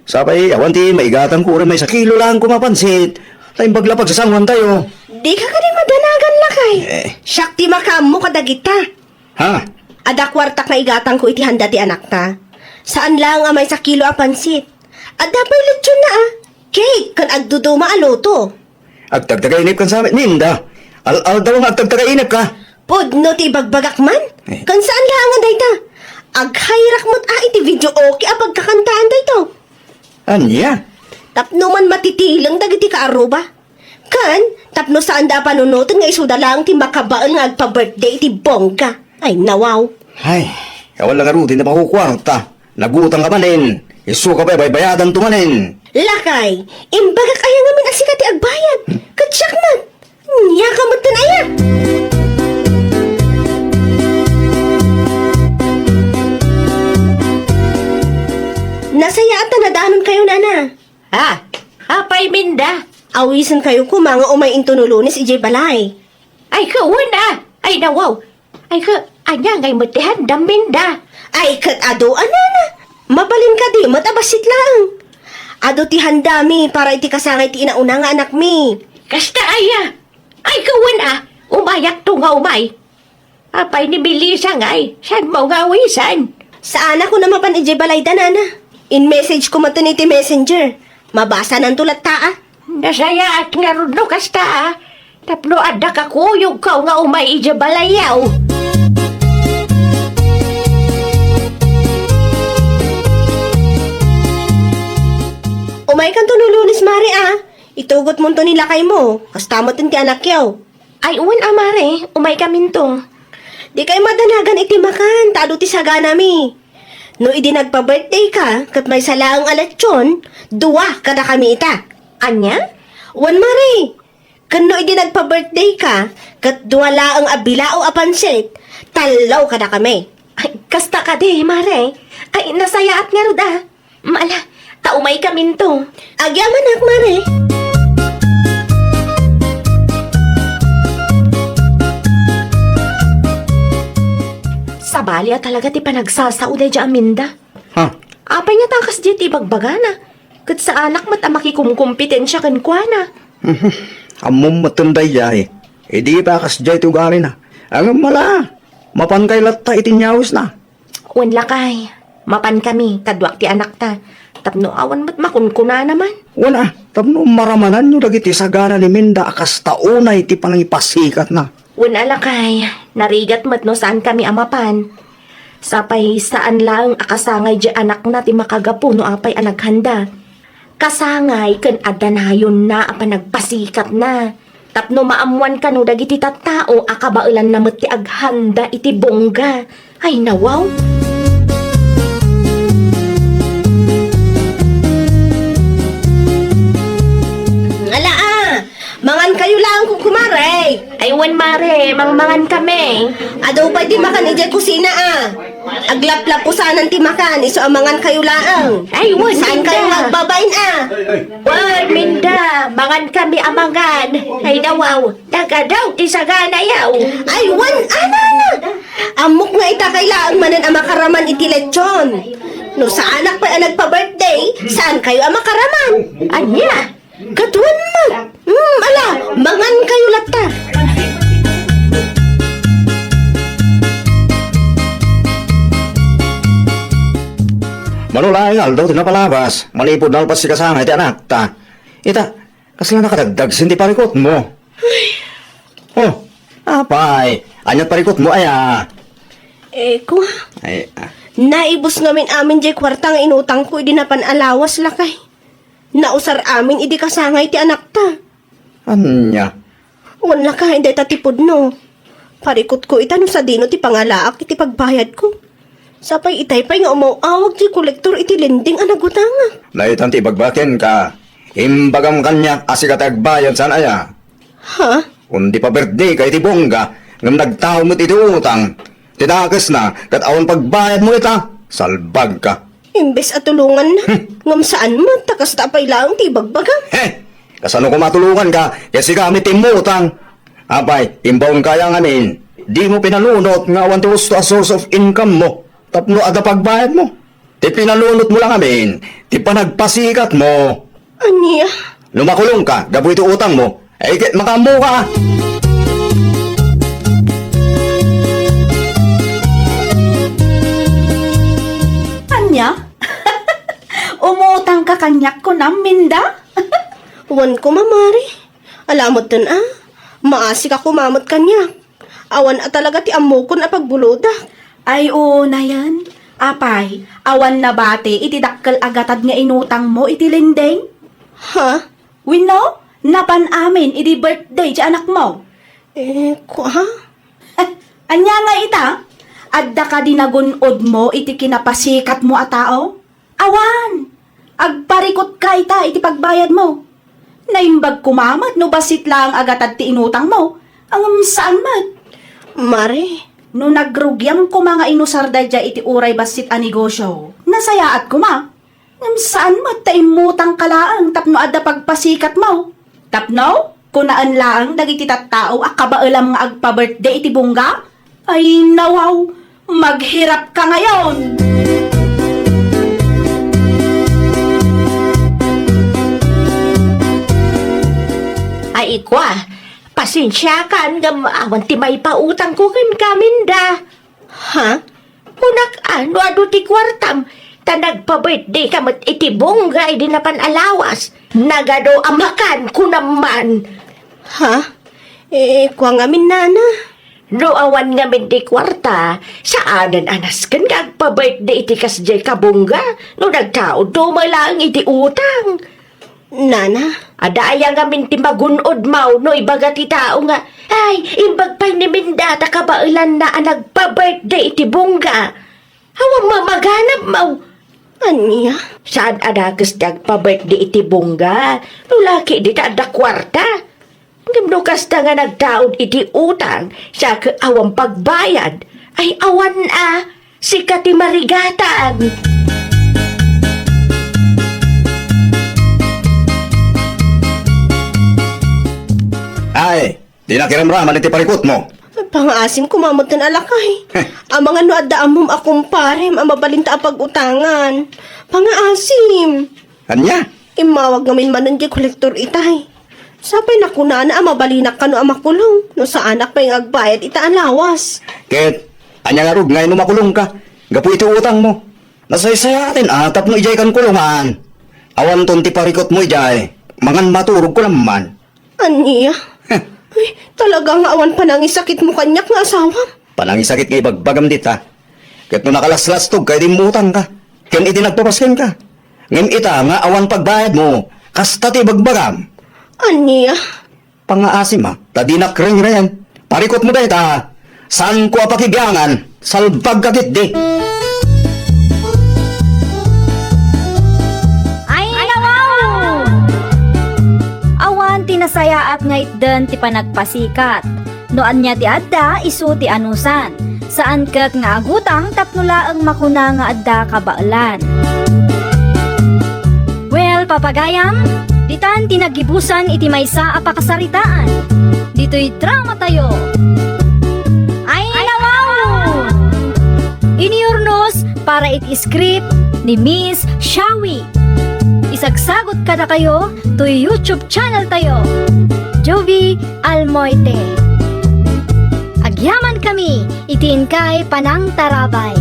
Sapay, awan ti maigatangko uray maysa kilo laeng koma a pansit. Naimbag la pagsasangoantayo. Dika kadi madanagan, lakay. Eh. Siak ti makaammo kadagita. Ha? Adda kuartak nga igatangko iti handa ti anakta. Saan laeng a maysa kilo a pansit. Adda pay lechonna a, cake, ken agduduma a luto. Agtagtagainep kan samet, Minda. Al-aldaw nga agtagtagainep ka. Pudno ti ibagbagak man. Eh. Ken saan laeng a dayta. Aghayrak met a iti videoke a pagkakantaan dayta. Ania? Tapno man matitileng dagiti kaarruba. Ken, tapno saanda a panunoten nga isuda laeng ti makabael nga agpa-birthday iti bongga. Ay, nawaw. Ay, awan la ngaruden ti makukuarta. Nagutang ka manen. Isuka pay a baybayadanto manen. Lakay, imbagak aya ngamin a sika ti agbayad? Ket siak met. Ania ka metten aya? Nasayaat ta nadanonkayo, nana. Ah, apay, Minda? Awisenkayo koma nga umay intono Lunes idiay balay. Ay, ket wen a. Ay, nawaw. Ay, ket ania ngay met ti handam, Minda? Ay, ket adu a, nana. Mabalin kadi met a bassit laeng. Adu ti handami para iti kasangay ti inauna nga anakmi. Kasta aya. Ay, ket wen a. Umayakto nga umay. Apay ni Melissa ngay, saanmo nga awisan? Saanak a mapan idiay balayda, nana. In-message ko metten iti messenger. Mabasananto latta a. Nasayaat ngarud no kasta a. Tapno adda kakuyogko nga umay idiay balayyo. Umaykanto no Lunes, Mare, a. Itugotmonto ni lakaymo. Kasta metten ti anakyo. Ay, wen a, Mare, umaykaminto. Dikay madanagan iti makan, ta adu ti saganami. No idi nagpa-birthday ka, ket maysa laeng a lechon, dua kadakami ita. Ania? Wen, Mare. Ken no idi nagpa-birthday ka, ket dua laeng a bilao a pansit, tallo kadakami. Ay, kasta kadi, Mare. Ay, nasayaat ngarud a. Ala, ta umaykaminto. Agyamanak, Mare. Sabali a talaga ti panagsasao daydiay a Minda. Ha? Apay nga ta kasdiay ti ibagbagana? Ket saanak met a makikumkompetensia kenkuana. Mhm. Ammom metten daydiay. Idi pa kasdiay ti ugalina. Ngem ala, mapankay latta iti inyawisna. Wen lakay, mapankami, kaduak ti anakta, tapno awan met makunkunana man. Wen a, tapno maramananyo dagiti sagana ni Minda a kasta unay ti panangipasikatna. Wen a lakay, narigat met no saankami a mapan. Sapay saan laeng a kasangay diay anakna ti makagapu no apay a naghanda. Kasangay ken adda nayonna a panagpasikatna. Tapno maammoan kano dagiti tattao a kabaelanna met ti aghanda iti bongga. Ay, nawaw! Ala a! Mangankayo laeng, kumare! Ay, wen, mare, mangmangan kami. Adu pay ti makan idiay kusina a. Aglaplapusanan ti makan, isu a mangan kayo laeng. Ay, wen, Saan kayo Minda. Nga agbabain, a? Wen, Minda, mangan kami a mangan. Ay, nawaw, nagadaw ti sagana yaw. Ay, wen, ana, ana. Ammok nga ita kay laeng manen a makaraman iti lechon. No saanak pay a nagpa-birthday, saan kayo a makaraman? Ania? Kaduan met. Hmm, ala, mangan kayo latta. Mano laeng aldaw ti napalabas, manipud nalpas ti kasangay ti anakta. Ita, kasla nakadagdagsen ti parikutmo. Oh, apay, ania't parikutmo aya? Eh, kua. Ay, ah. Naibus ngamin amin jay kuarta nga inutangko idi napan a lawas, lakay. Nausar amin idi kasangay ti anakta. Ania? Wen, lakay, dayta ti pudno. Parikutko ita no sadino ti pangalaak iti pagbayadko. Sapay itay pay nga umaw-awag ti kolektor iti lending a nagutangak. Daytan ti ibagbaga kenka. Imbagam kaniak a sika ti agbayad, saan aya? Ha? Kundi pa-birthday ka iti bongga, ngem nagtao met iti utang. Ti dakesna, ket awan pagbayadmo ita. Salbagka. Imbes a tulonganna, Hmm. ngem saan met, ta kasta pay laeng ti ibagbaga. He! Kasano koma tulonganka, ket sika met ti immutang. Apay, imbaonka aya ngamin, dimo pinanunot nga awan ti husto a source of income mo tapno adda pagbayadmo. Ti pinanunotmo la ngamin, ti panagpasikatmo. Ania? No makulongka gapu iti utangmo, ay ket makaammoka. Ania? Umutangka kaniak, kunam, Minda? Wen koma, Mare. Ala metten a, maasika koma met kaniak. Awan a talaga ti ammokon a pagbulodak. Ay, unayen. Apay, awan nabati iti dakkel a gatad nga inutangmo iti lending? Ha? Wenno, napan amin idi birthday ti anakmo? Eh, kua? Eh, ania nga ita? Adda kadi nagun-odmo iti kinapasikatmo a tao? Awan! Agparikutka ita iti pagbayadmo. Naimbag koma met no bassit laeng a gatad ti inutangmo, ngem saan met. Mare. No nagrugiam koma nga inusar daydiay iti uray bassit a negosio, nasayaat koma. Ngem saan met ta immutangka laeng tapno adda pagpasikatmo. Tapno, kunaen laeng dagiti tattao a kabaelam nga agpa-birthday iti bongga? Ay, nawaw! Maghirapka ngayon! Ay, ikua, pasensiakan ngem awan ti maipautangko kenka, Minda. Ha? Kunak a, no adu ti kuartam, ta nagpa-birthday ka met iti bongga idi napan a lawas. Nagadu a makan, kunam man. Ha? Eh, kua ngamin, nana. No awan ngamin ti kuarta, saanen a nasken nga agpa-birthday iti kasdiay kabongga no nagtaudto met laeng iti utang. Nana. Adda aya ngamin ti magun-odmo no ibaga ti tao nga, "Ay, imbag pay ni Minda ta kabaelanna a nagpa-birthday iti bongga." Awan mamaganabmo. Ania? Saan a dakes ti agpa-birthday iti bongga no la ketdi ta adda kuarta. Ngem no kasta nga nagtaud iti utang, sa ket awan pagbayad, ay awan a, sika ti marigatan. Ay, di nakiramraman iti parikutmo. Pangaasim koma metten a lakay. Heh. Amangan no adda ammom a kumparem a mabalinta a pag-utangan. Pangaasim. Ania? Immawag ngamin manen diay kolektor itay. Sapay nakunana a mabalinak kano a makulong no saanak pay nga agbayad ita a lawas. Ket, ania ngarud nga no makulongka gapu iti utangmo? Nasaysayaaten a tapno idiay kan kulongan. Awanton ti parikutmo idiay. Mangan maturog kunam man. Ania? Heh. Ay, talaga nga awan panangisakitmo kaniak nga asawam. Panangisakit nga ibagbagam dita. Ket no nakalaslastogka idi immutangka, ken idi nagpapaskenka. Ngem ita nga awan pagbayadmo, kasta ti ibagbagam. Ania? Pangaasim a, ta dinak rengrengen. Parikutmo dayta, saanko a pakibiangan, salbagka ketdi. Ay, nawaw! Awan ti nasayaat nga itden ti panagpasikat. No ania ti adda, isu ti anusan. Saan ket nga agutang tapno laeng makuna nga adda kabaelan. Well, papagayam, ditan ti naggibusan iti maysa a pakasaritaan. Ditoy dramatayo. Ay, nawaw! Iniurnos para iti script ni Miss Shawi. Isagsagot kadakayo toy YouTube channel tayo, Jovie Almoite. Agyaman kami iti inkay panangtarabay.